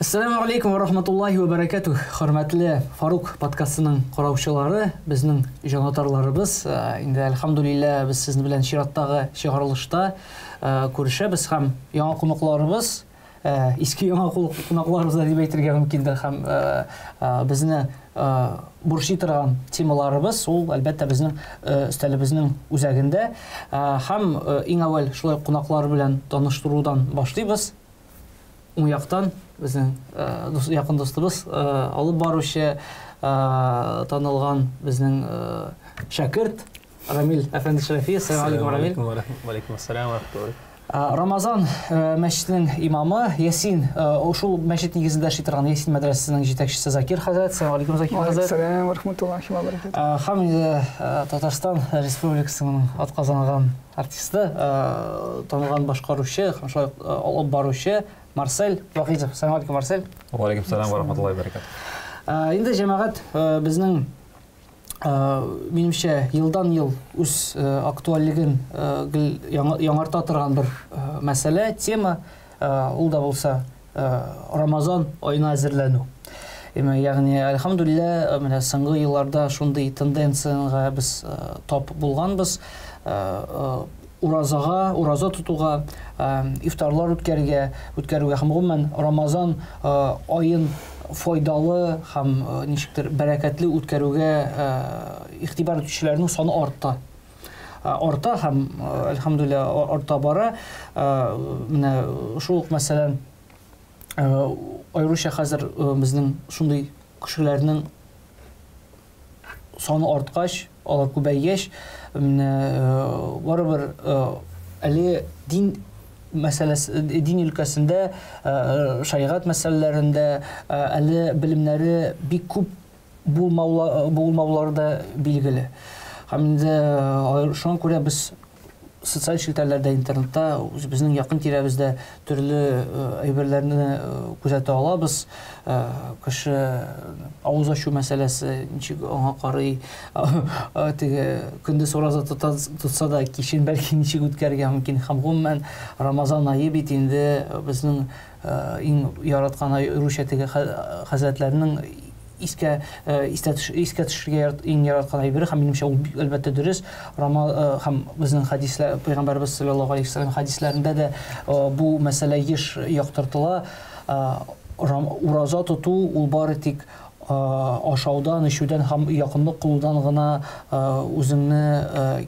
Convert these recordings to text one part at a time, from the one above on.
Ассаламу алейкум ва рахматуллахи ва баракатух. Хөрмәтле Фарук подкастының караучылары, безнең җанатарларыбыз, инде әлхәмдулилла без сезнең белән чираттагы чыгарылышта күрешәбез һәм яңа кунакларыбыз, иске яңа кунакларыбыз да дип әйтергә мөмкиндер һәм безне борчый торган темаларыбыз ул әлбәттә безнең өстәлебезнең үзәгендә. Һәм иң әүвәл шулай кунаклар белән таныштырудан башлыйбыз. Уң яктан безнең якын дустыбыз, алып баручы, танылган безнең шәкерт Рамил әфәнде Шәрәфиев. Ассаламу алейкум, Рамил. Валейкум ассалам ва рахматуллах. Рамазан мәчетенең имамы Ясин, шул мәчет нигезендә эшли торган Ясин мәдрәсәсенең җитәкчесе Закир хәзрәт. Ассаламу алейкум, Закир хәзрәт. Ассаламу рахматуллахи ва баракатух. Һәм инде Татарстан Республикасының атказанган артисты, танылган башкаручы һәм шулай ук алып баручы Марсель Вахитов. Ассаламу алейкум, Марсель. Ва алейкум салам ва рахматуллахи ва баракатух. Инде җәмәгать, безнең минемчә елдан-ел үз актуальлеген гел яңарта торган бер мәсьәлә, тема, ул да булса Рамазан аена әзерләнү. Ягъни, әлхәмдүлилләһ, менә соңгы елларда шундый тенденциягә без тап булганбыз. Уразага, ураза тотуга, ифтарлар үткәрергә, үткәрүгә һәм гомумән Рамазан аен файдалы һәм ничектер бәрәкәтле үткәрүгә игътибар итүчеләрнең саны артта. Арта һәм, әлхәмдүлилләһ, арта бара. Менә шул ук мәсәлән, аеруча хәзер безнең шундый кешеләрнең саны арткач, алар күбәйгәч, менә барыбер әле дин мәсьәләсе, дин өлкәсендә, шәригать мәсьәләләрендә әле белемнәре бик күп булмаулары да билгеле. Һәм инде шуңа күрә без социаль челтәрләрдә, интернетта, үзебезнең якын тирәбездә төрле әйберләрне күзәтә алабыз. Кеше авыз ачу мәсьәләсе ничек аңа карый, теге көндез ураза тотса да, кичен бәлки ничек үткәрергә мөмкин. Һәм гомумән Рамазан ае бит инде безнең иң яраткан ай, русча теге хәзрәтләрнең искә истә искә төшергә иң яраткан әйбере һәм минемчә ул әлбәттә дөрес. Рама һәм безнең хәдисләр, пәйгамбәрбез саллаллаһу алейһи вәсәлләм хәдисләрендә дә бу мәсьәлә еш яктыртыла. Ураза тоту ул бары тик ашаудан, эчүдән һәм якынлык кылудан гына үзеңне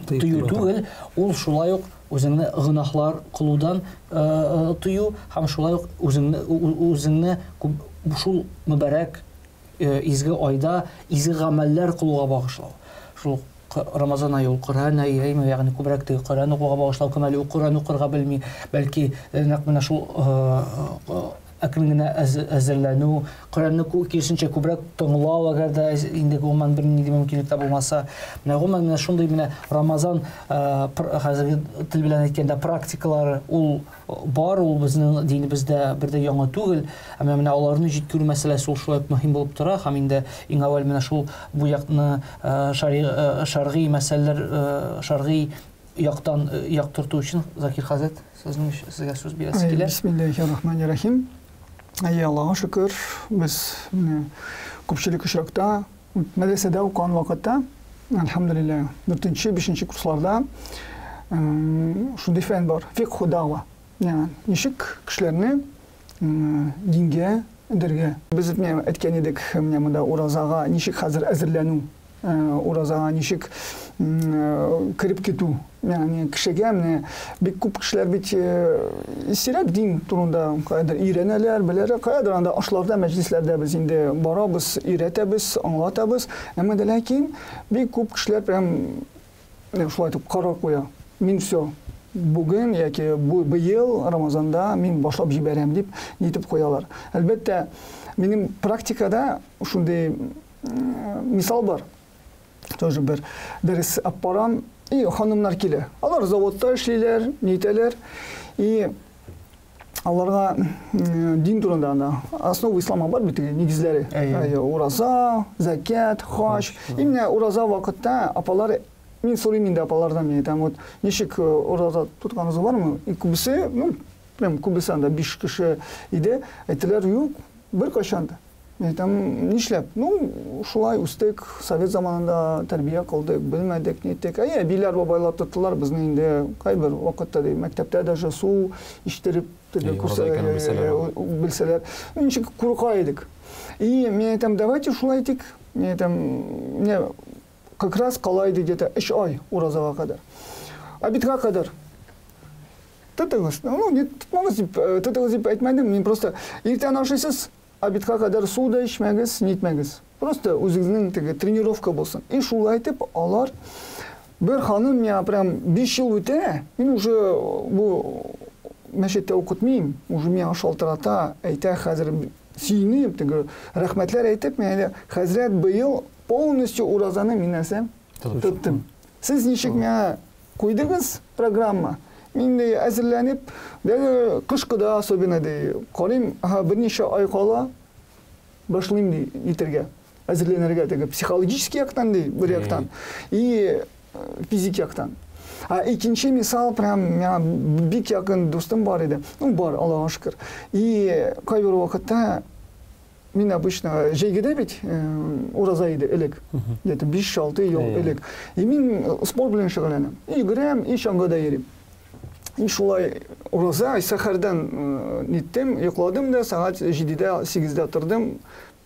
тыю түгел, ул шулай ук үзеңне гөнаһлар кылудан тыю һәм шулай ук үзеңне үзеңне шул мөбарәк изге айда изге гамәлләр кылуга багышлау. Шул Рамазан ае ул Коръән ае, әйме, ягъни күбрәк теге Коръән укуга багышлау, кем әле ул Коръән укырга белми, бәлки нәкъ менә шул әкрен генә әзерләнү, Коръәнне киресенчә күбрәк тыңлау, әгәр дә инде гомумән бернинди мөмкинлек тә булмаса. Менә гомумән менә шундый менә Рамазан хәзерге тел белән әйткәндә практикалары ул бар, ул безнең динебездә бер дә яңа түгел. Әмма менә аларны җиткерү мәсьәләсе ул шулай ук мөһим булып тора һәм инде иң әүвәл менә шул бу якны шәргый мәсьәләләр, шәргый яктан яктырту өчен Закир хәзрәт сезнең сезгә сүз бирәсе килә. Бисмиллахир-рахманир-рахим. Әйе, Аллаһка шөкер, без менә күпчелек очракта мәдрәсәдә укыган вакытта, әлхәмдүлилләһ, 4-нче, 5-нче курсларда шундый фән бар, фикху дава. Ягъни ничек кешеләрне дингә өндәргә. Без менә әйткән идек, менә монда уразага ничек хәзер әзерләнү, уразага ничек кереп китү. Ягъни кешегә менә бик күп кешеләр бит сирәк дин турында каядыр өйрәнәләр, беләләр, каядыр анда ашларда, мәҗлесләрдә без инде барабыз, өйрәтәбез, аңлатабыз. Әмма дә ләкин бик күп кешеләр прям шулай итеп карар куя. Мин все, бүген яки быел Рамазанда мин башлап җибәрәм дип нитеп куялар. Әлбәттә, минем практикада шундый мисал бар. Тоже бер дәрес алып барам, и ханымнар килә. Алар заводта эшлиләр, нитәләр. И аларга дин турында анда основа ислама бар бит, нигезләре. Ураза, закят, хаҗ. Именно ураза вакытта апалар, мин сорыйм инде апалардан, мин әйтәм, вот ничек ураза тотканыгыз бармы? И күбесе, ну, Прям күбесе анда 5 кеше иде. Әйттеләр, юк, беркайчан да. Мин әйтәм, нишләп? Ну, шулай үстек, совет заманында тәрбия кылдык, белмәдек, ниттек. Әйе, әбиләр, бабайлар тоттылар безне инде кайбер вакытта ди, мәктәптә даже су иштереп теге белсәләр. Ну, ничек курка идек. И мин әйтәм, давайте шулай итик. Мин әйтәм, менә как раз кала иде где-то 3 ай уразага кадәр. Обедка кадәр. Тотыгыз. Ну, не тотмагыз дип, тотыгыз дип әйтмәдем. Мин просто иртән ашыйсыз, обедка кадәр су да эчмәгез, нитмәгез. Просто үзегезнең теге тренировка булсын. И шулай итеп алар бер ханым миңа прям 5 ел үтә, мин уже бу мәчеттә укытмыйм, уже миңа шалтырата, әйтә хәзер сөенеп, теге рәхмәтләр әйтеп, мин әйтә, хәзрәт быел полностью уразаны мин нәрсә тоттым. Сез ничек миңа куйдыгыз программа? Мин дә әзерләнеп, даже кышкыда особенно ди, карыйм, ага, берничә ай кала, башлыйм ди итергә, әзерләнергә теге психологический яктан ди, бер яктан, и физик яктан. А икенче мисал, прям миңа бик якын дустым бар иде. Ну, бар, Аллага шөкер. И кайбер вакытта мин обычно җәйгедә бит ураза иде элек. Где-то 5-6 ел элек. И мин спорт белән шөгыльләнәм. И йөгерәм, и чаңгыда йөрим. И шулай ураза, сәхәрдән ниттем, йокладым да, сәгать 7-дә, 8-дә тордым,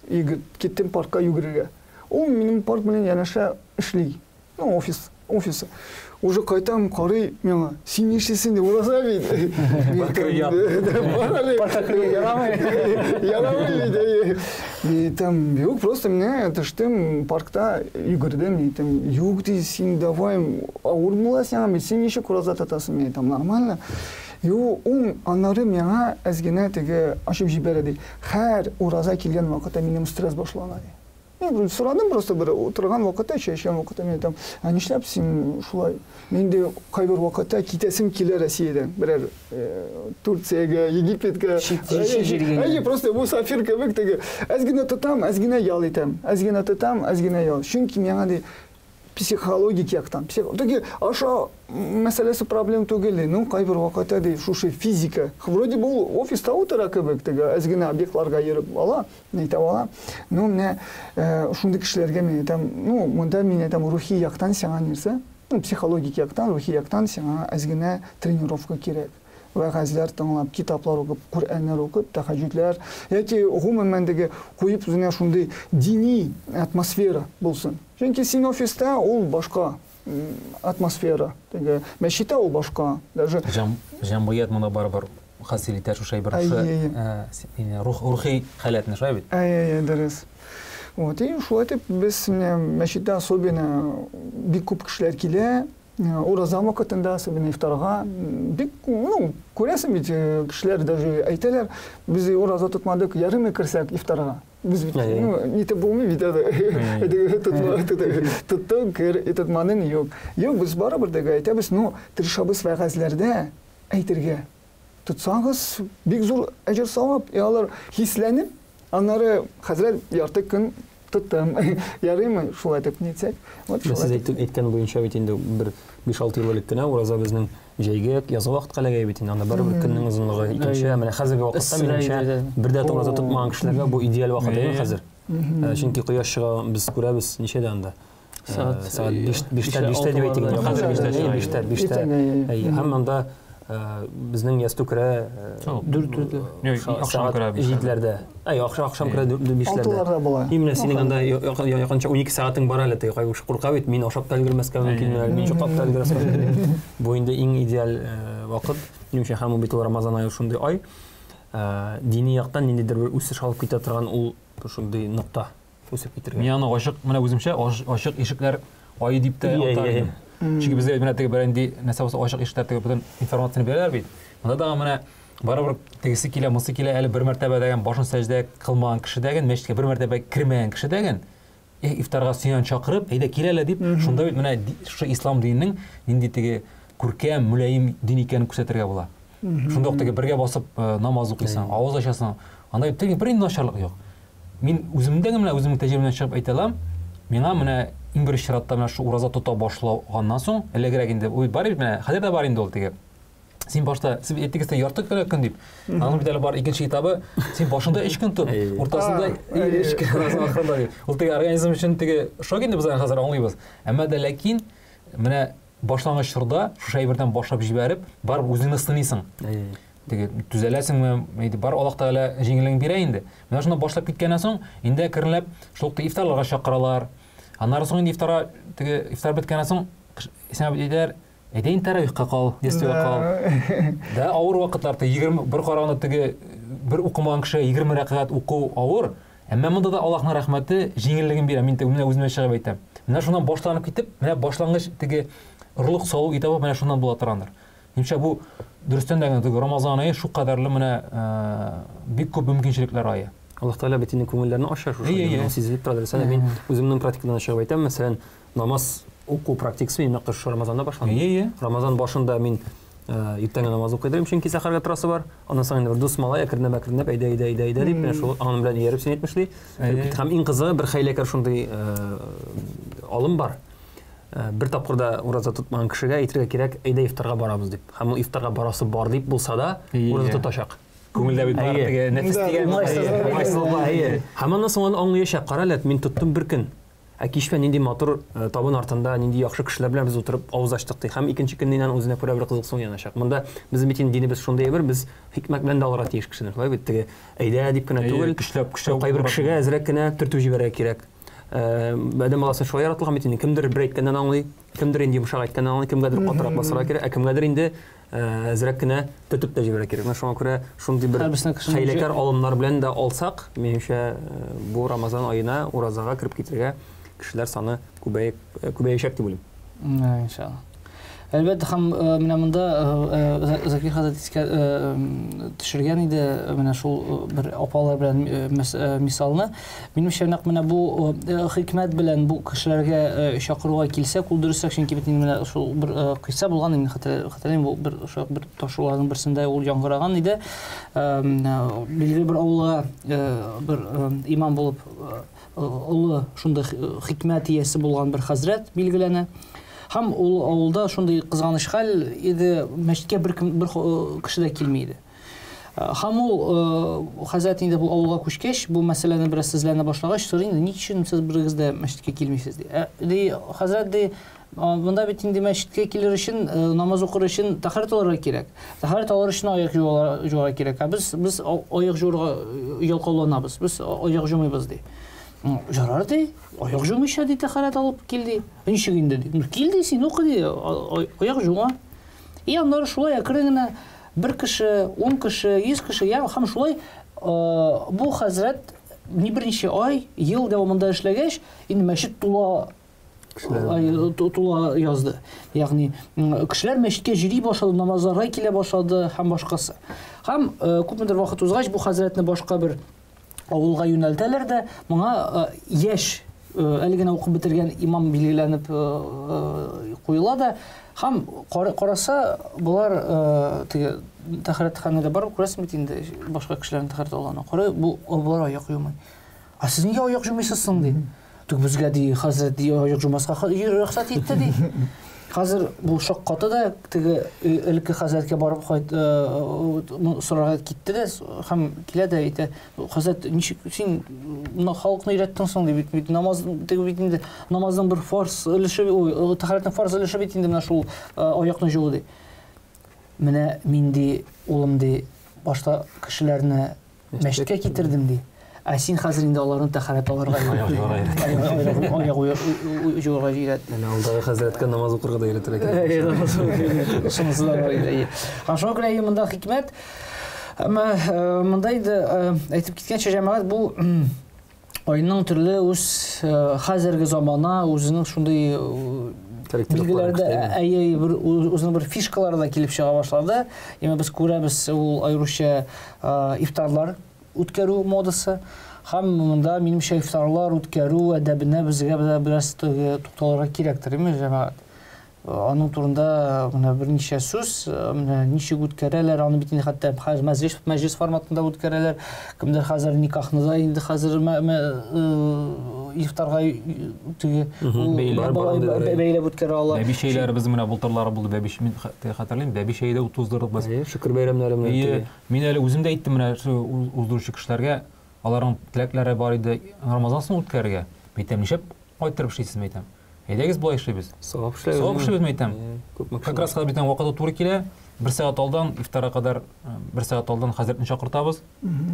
и киттем паркка йөгерергә. Ул минем парк белән янәшә эшли. Ну, офис, офисы. Уже кайтам, карый миңа, син нишлисең дип, ураза бит. Бар әле. Паркка керергә ярамый. Ярамый бит, әйе. Мин әйтәм, юк, просто менә төштем, паркта йөгердем, мин әйтәм, юк ди, син давай, авыр була сиңа бит, син ничек ураза тотасың, мин әйтәм, нормально. Юк, ул аннары миңа әз генә теге ачып җибәрә ди. Һәр ураза килгән вакытта минем стресс башлана ди. Мин сорадым просто бер утырган вакытта, чәй эчкән вакытта, мин әйтәм, ә нишләп син шулай? Мин дә кайбер вакытта китәсем килә Россиядән, берәр Турциягә, Египеткә. Чит җиргә. Әйе, просто мусафир кебек теге. Әз генә тотам, әз генә ял итәм. Әз генә тотам, әз генә ял. Чөнки миңа ди психологик яктан. Теге аша мәсьәләсе проблем түгел, ну кайбер вакытта ди шушы физика. Вроде бы ул офиста утыра кебек, теге әз генә объектларга йөреп ала, әйтә ала. Ну менә шундый кешеләргә мин әйтәм, ну монда мин әйтәм рухи яктан сиңа нәрсә? Ну психологик яктан, рухи яктан сиңа әз генә тренировка кирәк. Вәгазьләр тыңлап, китаплар укып, Коръәннәр укып, тәһәҗҗүдләр яки гомумән теге куеп үзеңә шундый дини атмосфера булсын. Чөнки син офиста ул башка атмосфера, теге мәчеттә ул башка. Даже җәмгыять монда барыбер хасил итә шушы әйбер, шушы рухи халәтне, шулай бит? Әйе, дөрес. Вот, и шулай итеп без менә мәчеттә особенно бик күп кешеләр килә, ураза вакытында, особенно ифтарга, бик, ну, күрәсең бит, кешеләр даже әйтәләр, без ураза тотмадык, ярымы керсәк ифтарга. Без бит, ну, нитеп булмый бит әле. Тоттың, кер, тотмадың, юк. Юк, без барыбер дә әйтәбез, ну, тырышабыз вәгазьләрдә әйтергә. Тотсагыз, бик зур әҗер савап, и алар хисләнеп, аннары хәзрәт ярты көн тоттым. Ярыймы шулай дип нитсәк? Вот шулай. Сез әйткән буенча бит инде бер 5-6 ел элек кенә ураза безнең җәйге, язгы вакытка эләгә бит инде. Анда барыбер көннең озынлыгы икенче. Менә хәзерге вакытта минемчә бер дә ураза тотмаган кешеләргә бу идеаль вакыт әйе хәзер. Чөнки кояш чыга, без күрәбез ничәдә анда. Сәгать 5-тә, 5-тә дип әйтик. Хәзер 5-тә, 5-тә. Һәм анда безнең ястү керә 4-дә. Ахшам керә 7-ләрдә. Әй, ахшам керә 5-ләрдә. 6-ларда була. Именно синең анда якынча 12 сәгатең бар әле, теге кайбер кеше курка бит, мин ашап та өлгермәскә мөмкин, мин йоклап та өлгермәскә мөмкин. Бу инде иң идеаль вакыт. Минемчә, һәм бит ул Рамазан ае шундый ай. Дини яктан ниндидер бер үсеш алып китә торган ул шундый нокта. Үсеп китергә. Мин аны ачык, менә үземчә ачык ишекләр ае дип тә атар идем. Чөнки безгә менә теге берәнди нәрсә булса ачык ишекләр теге бөтен информацияне бирәләр бит. Монда да менә барыбер тегесе килә, монысы килә, әле бер мәртәбә дәгән башын сәҗдә кылмаган кеше дәген, мәчеткә бер мәртәбә кермәгән кеше дәген, ифтарга сөян чакырып, әйдә кил әле дип, шунда бит менә шушы ислам диненең нинди теге күркәм, мөлаем дин икәнен күрсәтергә була. Шунда ук теге бергә басып намаз укыйсың, авыз ачасың. Анда бит теге бер начарлык юк. Мин үземдә генә үземнең тәҗрибәмнән чыгып әйтә алам, миңа менә иң беренче чиратта менә шу ураза тота башлаганнан соң, элегрәк инде, ой, бар бит менә, хәзер дә бар инде ул теге. Син башта, сез әйттегез дә ярты көн көн дип. Аның бит әле бар икенче этабы, син башында 3 көн тот, уртасында 3 көн, ахырында дип. Ул теге организм өчен теге шок инде без аны хәзер аңлыйбыз. Әмма дә ләкин менә башлангыч чорда шушы әйбердән башлап җибәреп, барып үзеңне сыныйсың. Теге төзәләсеңме, инде бар Аллаһ Тәгалә җиңеллеген бирә инде. Менә шуннан башлап киткәннән соң, инде әкренләп шул ук ифтарларга чакыралар. Аннары соң инде ифтарга теге ифтар беткәннән соң сиңа әйтәләр, әйдә инде тәравихка кал, ястүгә кал. Да, авыр вакытлар, теге 20 бер караганда теге бер укымаган кешегә 20 рәкәгать уку авыр. Әмма монда да Аллаһның рәхмәте җиңеллеген бирә. Мин менә үземә чыгып әйтәм. Менә шуннан башланып китеп, менә башлангыч теге орлык салу этабы менә шуннан була торгандыр. Минемчә, бу дөрестән дә генә теге Рамазан ае шулкадәрле менә бик күп мөмкинчелекләр ае. Аллаһ Тәгалә бит инде күңелләрне ача шушы. Сизелеп тора. Дөрестән дә мин үземнең практикадан чыгып әйтәм, мәсәлән, намаз уку практикасы минем нәкъ шушы Рамазанда башланды. Рамазан башында мин иртәнге намаз укый идем, чөнки сәхәргә торасы бар. Аннан соң инде бер дус малай әкренләп әкренләп әйдә әйдә әйдә әйдә дип менә шул аның белән ияреп син әйтмешли. Һәм иң кызыгы бер хәйләкәр шундый алым бар. Бер тапкыр да ураза тотмаган кешегә әйтергә кирәк, әйдә ифтарга барабыз дип. Һәм ул ифтарга барасы бар дип булса да, ураза тотачак. Күңелдә бит бар теге нәфес дигән уңайсызлык. Һәм аннан соң аны аңлаячак. Кара әле, мин тоттым бер көн. Ә кич белән нинди матур табын артында, нинди яхшы кешеләр белән без утырып авыз ачтык ди. Һәм икенче көнне инде үзенә күрә бер кызыксыну яначак. Монда безнең бит инде динебез шундый әйбер, без хикмәт белән дә алырга тиеш кешене. Шулай бит, теге әйдә дип кенә түгел, көчләп, көчләп кайбер кешегә әзрәк кенә төртеп җибәрергә кирәк. Адәм баласы шулай яратылган бит инде. Кемдер бер әйткәннән аңлый, кемдер инде йомшак әйткәннән аңлый, кемгәдер катырак басырга кирәк, ә кемгәдер инде әзрәк кенә төртеп тә җибәрергә кирәк. Менә шуңа күрә шундый бер хәйләкәр алымнар белән дә алсак, минемчә, бу Рамазан аена уразага кереп китергә кешеләр саны күбәячәк дип уйлыйм. Иншалла. Әлбәттә, һәм менә монда Закир хәзрәт искә төшергән иде менә шул бер апалар белән мисалны. Минемчә, нәкъ менә бу хикмәт белән бу кешеләргә чакыруга килсәк, ул дөресрәк, чөнки бит инде менә шул бер кыйсса булган, инде хәтерләмим, бу бер шул бер ташуларның берсендә ул яңгыраган иде. Билгеле бер авылга бер имам булып олы шундый хикмәт иясе булган бер хәзрәт билгеләнә. Һәм ул авылда шундый кызганыч хәл иде, мәчеткә бер кем, бер кеше дә килми иде. Һәм ул хәзрәт инде бу авылга күчкәч, бу мәсьәләне бераз сизләнә башлагач, сорый инде, ни өчен сез берегез дә мәчеткә килмисез ди. Ди, хәзрәт ди, монда бит инде мәчеткә килер өчен, намаз укыр өчен тәһарәт алырга кирәк. Тәһарәт алыр өчен аяк жуарга кирәк. Ә без без аяк жуарга ялкауланабыз. Без аяк жумыйбыз ди. Ярар ди, аяк жумыйча ди тәһарәт алып кил ди. Ничек инде ди. Кил ди, син укы ди, аяк жума. И аннары шулай әкрен генә бер кеше, 10 кеше, 100 кеше, я һәм шулай бу хәзрәт ни берничә ай, ел дәвамында эшләгәч, инде мәчет тула тула язды. Ягъни кешеләр мәчеткә йөри башлады, намазларга килә башлады һәм башкасы. Һәм күпмедер вакыт узгач, бу хәзрәтне башка бер авылга юнәлтәләр дә, моңа яшь әле генә укып бетергән имам билгеләнеп куела да, һәм караса, болар теге тәһарәтханәдә барып күрәсең бит инде башка кешеләрнең тәһарәт алганын. Карый, бу болар аяк юмый. Ә сез нигә аяк жумыйсыз соң ди. Түк безгә ди, хәзрәт ди, аяк жумаска рөхсәт итте ди. Хәзер бу шаккаты да теге элекке хәзрәткә барып кайт сорарга китте дә һәм килә дә әйтә, хәзрәт, ничек син моны халыкны өйрәттең соң ди, бит намаз теге бит инде намазның бер фарз өлеше, ой, тәһарәтнең фарз өлеше бит инде менә шул аякны жуу ди. Менә мин ди, улым ди, башта кешеләрне мәчеткә китердем ди. Ә син хәзер инде аларны тәһарәт алырга аяк жуарга өйрәт. Әнә алдагы хәзрәткә намаз укырга да өйрәтергә кирәк. Шунысы да бар иде. Һәм шуңа күрә монда хикмәт. Әмма монда инде әйтеп киткәнчә, җәмәгать, бу айның төрле үз хәзерге замана үзенең шундый билгеләрдә әйе бер үзенең бер фишкалары да килеп чыга башлады. Яме без күрәбез ул аеруча ифтарлар үткәрү модасы. Һәм монда минемчә ифтарлар үткәрү әдәбенә безгә бераз тукталырга кирәктер, әйме, җәмәгать? Аның турында менә берничә сүз, менә ничек үткәрәләр, аны бит инде хәтта хәзер мәҗлес, мәҗлес форматында үткәрәләр. Кемдер хәзер никахны да инде хәзер ифтарга теге бәйләп үткәрә ала. Бәби чәйләребез менә былтырлары булды, бәби мин хәтерлим, бәби чәе дә уздырдык без. Шөкер бәйрәмнәре менә. Мин әле үзем дә әйттем менә уздыручы кешеләргә, аларның теләкләре бар иде Рамазан соң үткәрергә. Әйтәм, нишләп кайтырып эшлисез, әйтәм. Әйдәгез болай эшлибез. Савап эшләбез. Савап эшлибез, әйтәм. Как раз хәзер бит вакыты туры килә. Бер сәгать алдан ифтарга кадәр бер сәгать алдан хәзрәтне чакыртабыз.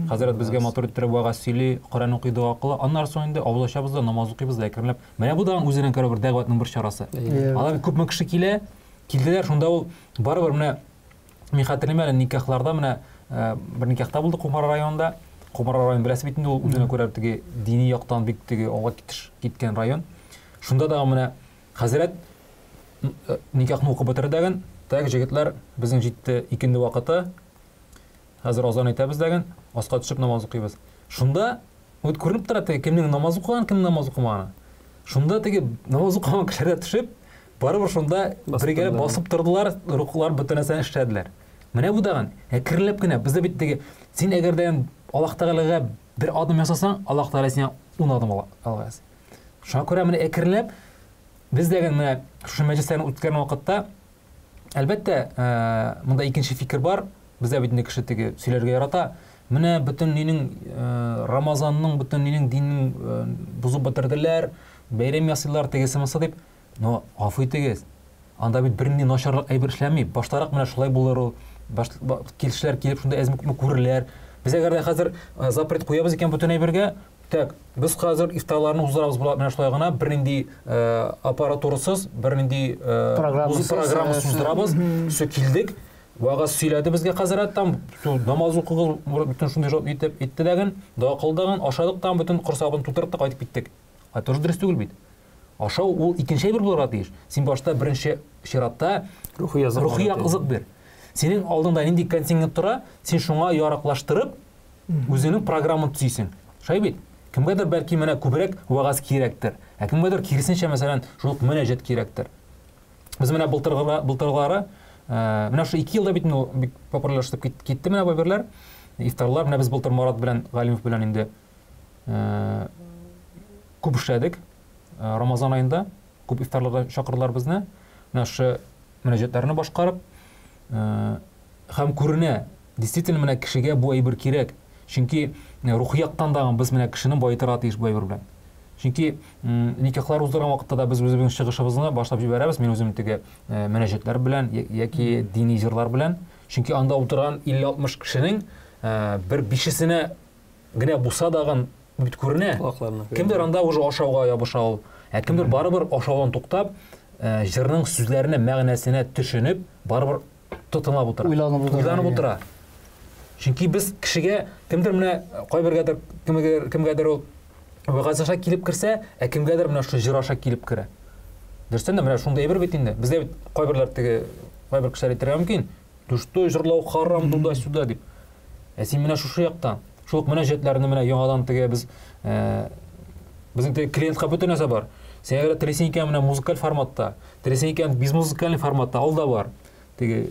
Хәзрәт безгә матур иттереп вәгазь сөйли, Коръән укый, дога кыла. Аннары соң инде авыз ачабыз да намаз укыйбыз да әкренләп. Менә бу да үзенең күрә бер дәгъватның бер чарасы. Алар күпме кеше килә, килделәр, шунда ул барыбер менә мин хәтерлим әле никахларда менә бер никахта булдык Кумара районында. Кумара район беләсез бит инде ул үзенә күрә теге дини яктан бик теге алга китеш киткән район. Шунда да менә хәзрәт никахны укып бетерде дәген, так, җегетләр, безнең җитте икенде вакыты. Хәзер азан әйтәбез дәген, аска төшеп намаз укыйбыз. Шунда вот күренеп тора теге кемнең намаз укыган, кемнең намаз укымаганы. Шунда теге намаз укыган кешеләр дә төшеп, барыбер шунда бергәләп басып тордылар, рухлар бөтен нәрсәне эшләделәр. Менә бу дагын әкренләп кенә бездә бит теге син әгәр дә Аллаһ Тәгаләгә бер адым ясасаң, Аллаһ Тәгалә сиңа ун адым алга ясый. Шуңа күрә менә әкренләп без дә менә шушы мәҗлесләрне үткәргән вакытта әлбәттә, монда икенче фикер бар. Бездә бит инде кеше теге сөйләргә ярата. Менә бөтен нинең Рамазанның, бөтен нинең диннең бозып бетерделәр, бәйрәм ясыйлар, тегесе монысы дип. Но гафу итегез, анда бит бернинди начарлык әйбер эшләнми. Баштарак менә шулай булыр ул. Кешеләр килеп шунда әзме-күпме күрерләр. Без әгәр дә хәзер запрет куябыз икән бөтен әйбергә, так, без хәзер ифтарларны уздырабыз була менә шулай гына, бернинди аппаратурасыз, бернинди программасыз уздырабыз. Все килдек. Вагаз сөйләде безгә хәзрәт там, намаз укыгыз, бөтен шундый жот итеп итте дәген, дога кылдыгын, ашадык там, бөтен корсагын тутырып та кайтып киттек. Ә тоже дөрес түгел бит. Ашау ул икенче әйбер булырга тиеш. Син башта беренче чиратта рухи азык, рухи азык бир. Синең алдыңда нинди контингент тора, син шуңа яраклаштырып, үзеңнең программаны төзисең. Шулай бит? Кемгәдер бәлки менә күбрәк вәгазь кирәктер, ә кемгәдер киресенчә, мәсәлән, шул ук мөнәҗәт кирәктер. Без менә былтыргыла, былтыргылары, менә шул 2 елда бит инде ул бик популярлашып китте менә бу әйберләр. Ифтарлар, менә без былтыр Марат белән Галимов белән инде күп эшләдек. Рамазан аенда күп ифтарларга чакырдылар безне. Менә шушы мөнәҗәтләрне башкарып, һәм күренә, действительно менә кешегә бу әйбер кирәк. Чөнки рухи яктан да без менә кешене баетырга тиеш бу әйбер белән. Чөнки никахлар уздырган вакытта да без үзебезнең чыгышыбызны башлап җибәрәбез. Мин үзем теге мөнәҗәтләр белән яки дини җырлар белән. Чөнки анда утырган 50-60 кешенең бер бишесенә генә булса дагын бит күренә. Кемдер анда уже ашауга ябыша ул. Ә кемдер барыбер ашаудан туктап, җырның сүзләренә, мәгънәсенә төшенеп, барыбер тотынлап утыра. Уйланып утыра. Уйланып утыра. Чөнки без кешегә кемдер менә кайбергәдер кемгәдер кемгәдер ул вәгазь аша килеп керсә, ә кемгәдер менә шул җыр аша килеп керә. Дөрестән дә менә шундый әйбер бит инде. Бездә бит кайберләр теге кайбер кешеләр әйтергә мөмкин. Ты что, җырлау харам туда-сюда дип. Ә син менә шушы яктан, шул ук мөнәҗәтләрне менә яңадан теге без безнең теге клиентка бөтен нәрсә бар. Син әгәр телисең икән менә музыкаль форматта, телисең икән без музыкальный форматта, ул да бар. Теге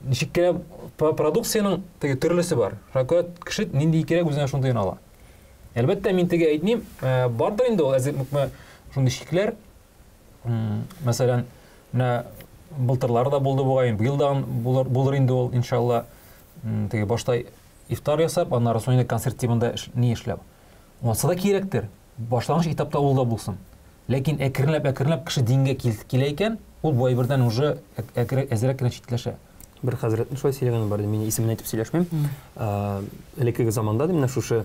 ничек кенә продукциянең теге төрлесе бар. Шуңа күрә кеше нинди кирәк үзенә шундыен ала. Әлбәттә, мин теге әйтмим, бардыр инде ул әзер-күпме шундый шикләр. Мәсәлән, менә былтырлар да булды бугай, быел да булыр, булыр инде ул, иншалла. Теге башта ифтар ясап, аннары соң инде концерт тибында ни эшләп. Ансы да кирәктер. Башлангыч этапта ул да булсын. Ләкин әкренләп-әкренләп кеше дингә килә икән, ул бу әйбердән уже әзрәк кенә читләшә. Бер хәзрәтнең шулай сөйләгәне бар иде, мин исемен әйтеп сөйләшмим. Элеккеге заманда, менә шушы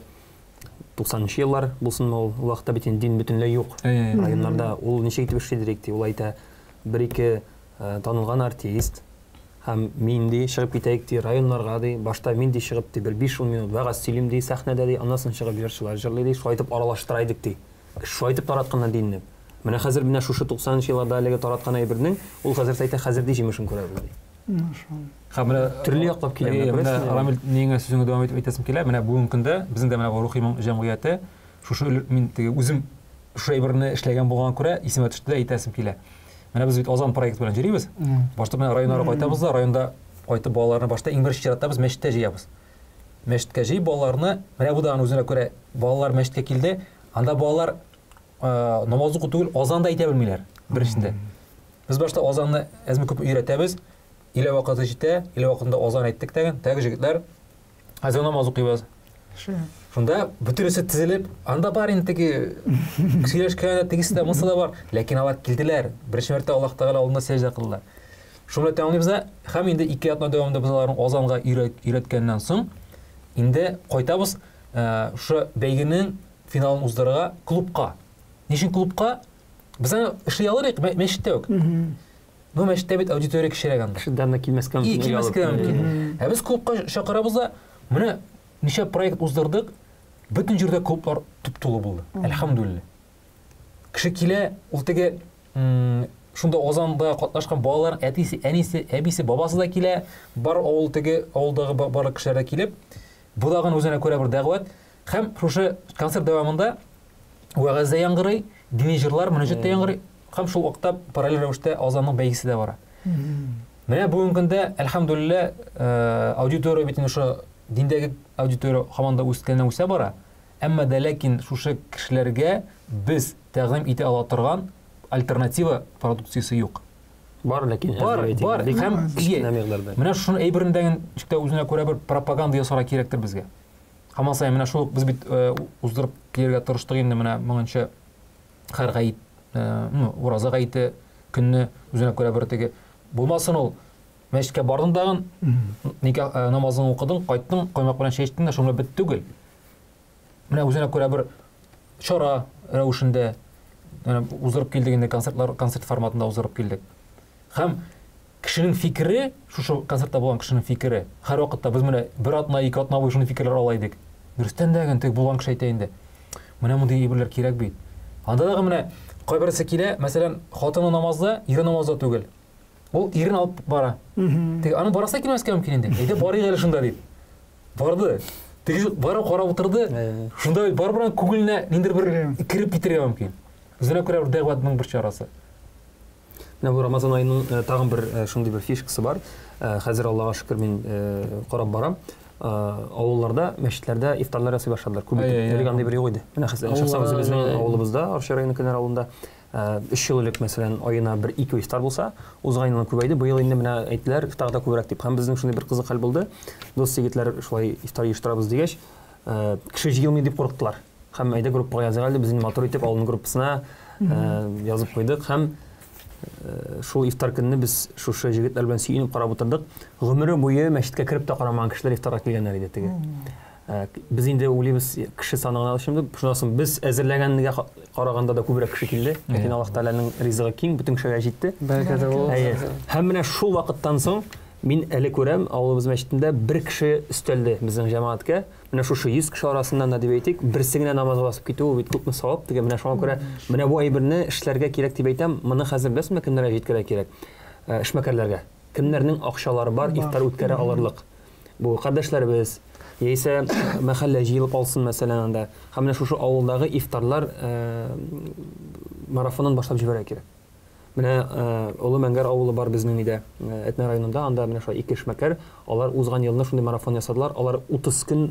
90 еллар булсынмы ул, ул вакытта бит инде дин бөтенләй юк. Районнарда ул ничек итеп эшли дирек ди, ул әйтә, бер-ике танылган артист һәм мин ди, чыгып китәйек ди, районнарга ди, башта мин ди чыгып ди, бер 5-10 минут вәгазь сөйлим ди, сәхнәдә ди, аннан соң чыгып җырчылар җырлый ди, шулай итеп аралаштыра идек ди. Шулай итеп таратканнар динне. Менә хәзер менә шушы 90 нчы елларда әлеге тараткан әйбернең, ул хәзер әйтә, хәзер ди җимешен күрәбез ди. Һәм менә төрле яклап килә, менә күрәсезме? Рамил, ниңә сүзеңне дәвам итеп әйтәсем килә, менә бүгенге көндә безнең дә менә бу Рухи моң җәмгыяте шушы мин теге үзем шушы әйберне эшләгән булганга күрә исемә төште дә әйтәсем килә. Менә без бит Азан проекты белән йөрибез. Башта менә районнарга кайтабыз да, районда кайтып балаларны башта иң беренче чиратта без мәчеттә җыябыз. Мәчеткә җыеп балаларны, менә бу да аның үзенә күрә балалар мәчеткә килде, анда балалар намаз уку түгел, азан да әйтә белмиләр, беренчедә. Без башта азанны әзме күпме өйрәтәбез. Илә вакыты җитә, илә вакытында азан әйттек тәген, тәге җегетләр, хәзер намаз укыйбыз. Шунда бөтенесе тезелеп, анда бар инде теге сөйләшкән, тегесе дә, монысы да бар. Ләкин алар килделәр. Беренче мәртәбә Аллаһ Тәгалә алдында сәҗдә кылдылар. Шуны белән тәмамлыйбыз да, һәм инде ике атна дәвамында без аларны азанга өйрәткәннән соң, инде кайтабыз шушы бәйгенең финалын уздырырга клубка. Ни өчен клубка? Без аны эшли алыр идек мәчеттә үк. Ну, мәчеттә бит аудитория кечерәк анда. Кешедән дә килмәскә мөмкин. Килмәскә мөмкин. Ә без клубка чакырабыз да, менә ничә проект уздырдык, бөтен җирдә клублар туп-тулы булды. Әлхәмдүлилләһ. Кеше килә, ул теге шунда Озанда катнашкан балалар әтисе, әнисе, әбисе, бабасы да килә, бар авыл теге авылдагы барлык кешеләр дә килеп, бу дагын үзенә күрә бер дәгъват. Һәм шушы концерт дәвамында вәгазь дә яңгырый, дини җырлар, мөнәҗәт тә яңгырый, һәм шул вакытта параллель рәвештә азанның бәйгесе дә бара. Менә бүгенге көндә, әлхәмдүлилләһ, аудитория бит инде шушы диндәге аудитория һаман да үскәннән үсә бара. Әмма дә ләкин шушы кешеләргә без тәкъдим итә ала торган альтернатива продукциясе юк. Бар, ләкин бар, бар. Һәм менә шуны әйберне дә ничек тә үзенә күрә бер пропаганда ясарга кирәктер безгә. Һаман саен менә шул без бит уздырып килергә тырыштык инде менә моңынча һәр гаит, ну, ураза гаите көнне үзенә күрә бер теге булмасын ул мәчеткә бардың тагын, никах намазын укыдың, кайттың, каймак белән чәй эчтең дә шуңа бет түгел. Менә үзенә күрә бер чара рәвешендә менә уздырып килдек инде концертлар, концерт форматында уздырып килдек. Һәм кешенең фикере, шушы концертта булган кешенең фикере, һәрвакытта без менә бер атна, ике атна буе шундый фикерләр ала идек. Дөрестән дә, теге булган кеше әйтә инде. Менә мондый әйберләр кирәк бит. Анда дагы менә кайберсе килә, мәсәлән, хатыны намазда, ире намазда түгел. Ул ирен алып бара. Теге аның барасы килмәскә мөмкин инде. Әйдә барыйк әле шунда дип. Барды. Теге барып карап утырды. Шунда барыбер аның күңеленә ниндидер бер кереп китәргә мөмкин. Үзенә күрә бер дәгъватның бер чарасы. Менә бу Рамазан аеның э, тагын бер э, шундый бер фишкасы бар. Э, хәзер Аллага шөкер мин карап барам. Авылларда, мәчетләрдә ифтарлар ясый башладылар. Күп итеп. Элек андый бер юк иде. Менә хәзер шәхсән үзебезнең авылыбызда, Арча районы Кенәр авылында Өч ел элек, мәсәлән, аена бер-ике ифтар булса, узган елны күбәйде, быел инде менә әйттеләр, тагы да күбрәк дип. Һәм безнең шундый бер кызык хәл булды. Дус егетләр шулай ифтар оештырабыз дигәч, кеше җыелмый дип курыктылар. Һәм әйдә группага языйк әле, без инде матур итеп авылның группасына язып куйдык һәм шул ифтар көнне без шушы җегетләр белән сөенеп карап утырдык. Гомере буе мәчеткә кереп тә карамаган кешеләр ифтарга килгәннәр иде теге. Э, без инде уйлыйбыз, кеше саны гына алышынды. Шуннан соң без әзерләгәнгә караганда да күбрәк кеше килде. Ләкин Аллаһ Тәгаләнең ризыгы киң, бөтен кешегә җитте. Бәрәкәте булсын. Әйе. Һәм менә шул вакыттан соң мин әле күрәм, авылыбыз мәчетендә бер кеше өстәлде безнең җәмәгатькә. Менә шушы 100 кеше арасыннан да дип әйтик, берсе генә намазга басып китү ул бит күпме савап теге. Менә шуңа күрә менә бу әйберне эшләргә кирәк дип әйтәм. Моны хәзер беләсезме, кемнәргә җиткерергә кирәк? Э, эшмәкәрләргә. Кемнәрнең акчалары бар, ифтар үткәрә алырлык. Бу кардәшләребез, яисә мәхәллә җыелып алсын, мәсәлән, анда. Һәм менә шушы авылдагы ифтарлар марафонын башлап җибәрергә кирәк. Менә Олы Мәңгәр авылы бар безнең өйдә, Әтнә районында, анда менә шулай ике эшмәкәр, алар узган елны шундый марафон ясадылар, алар 30 көн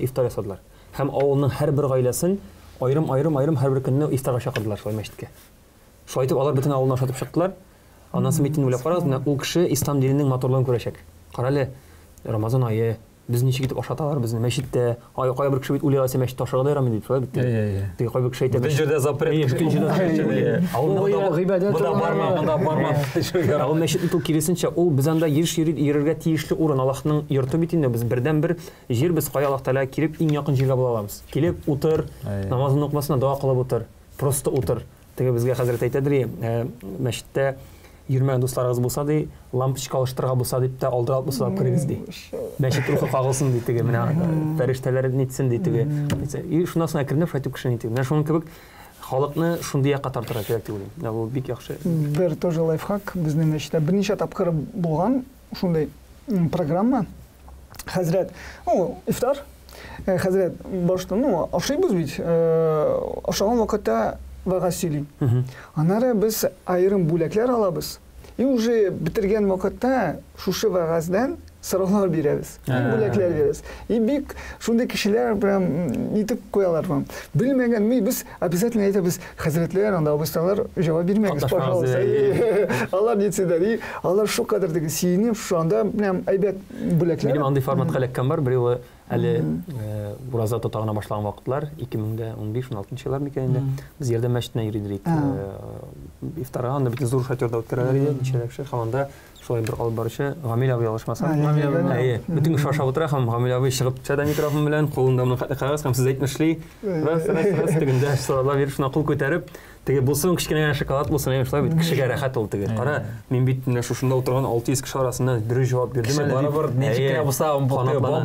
ифтар ясадылар. Һәм авылның һәрбер гаиләсен аерым-аерым-аерым һәрбер көнне ифтарга чакырдылар шулай мәчеткә. Шулай итеп, алар бөтен авылны ашатып чыктылар. Аннан соң бит инде уйлап карагыз, менә ул кеше ислам диненең матурлыгын күрәчәк. Карале, Рамазан ае, без ничек итеп ашаталар безне мәчеттә. Ай, кая бер кеше бит уйлый алса, мәчеттә ашарга да ярамый дип, шулай бит. Теге кайбер кеше әйтә. Бөтен җирдә запрет. Бөтен җирдә запрет. Ә ул гыйбадәт Монда барма, монда барма. Ә ул мәчет бит ул киресенчә, ул без анда еш йөрергә тиешле урын, Аллаһның йорты бит инде, без бердәнбер җир, без кая Аллаһ Тәгаләгә килеп иң якын җиргә була алабыз. Килеп утыр, намазыңны укымасаң да дога кылып утыр. Просто утыр. Теге безгә хәзрәт әйтәдер, э, мәчеттә йөрмәгән дусларыгыз булса ди, лампочка алыштырырга булса дип тә алдыра алып булса керегез ди. Мәчет рухы кагылсын ди теге, менә фәрештәләр нитсен ди теге. И шуннан соң әкренләп шулай итеп кеше нитте. Менә шуның кебек халыкны шундый якка тартырга кирәк дип уйлыйм. Менә бу бик яхшы. Бер тоже лайфхак безнең мәчеттә берничә тапкыр булган шундый программа. Хәзрәт, ну, ифтар. Э, хәзрәт, башта, ну, ашыйбыз бит. Э, ашаган вакытта вәгазь сөйли. Аннары без аерым бүләкләр алабыз. И уже бетергән вакытта шушы вәгазьдән сораулар бирәбез. Бүләкләр бирәбез. И бик шундый кешеләр прям нитеп куялар прям. Белмәгән ми без обязательно әйтәбез, хәзрәтләр, анда абыстайлар җавап бирмәгез, пожалуйста. Алар нитсеннәр. И алар шулкадәр теге сөенеп, шунда прям әйбәт бүләкләр. Минем андый форматка эләккән бар, бер юлы әле ураза тота гына башлаган вакытлар, 2015-16 еллар микән инде. Без Ярдәм мәчетенә йөри идек. Ифтарга анда бит зур шатерда үткәрәләр иде, ничәләп кеше. Һәм анда шулай бер алып баручы Гамил абый ялгышмасам. Гамил абый. Әйе, бөтен кеше ашап утыра һәм Гамил абый чыгып төшә дә микрофон белән, кулында моның хәтле кәгазь һәм сүз әйтмешли. Раз, раз, раз, тегендә сораулар биреп, шуна кул күтәреп, теге булсын кечкенә генә шоколад булсын, әйе, шулай бит кешегә рәхәт ул теге. Кара, мин бит менә шушында утырган 600 кеше арасыннан дөрес җавап бирдем әле. Барыбер ничек кенә булса,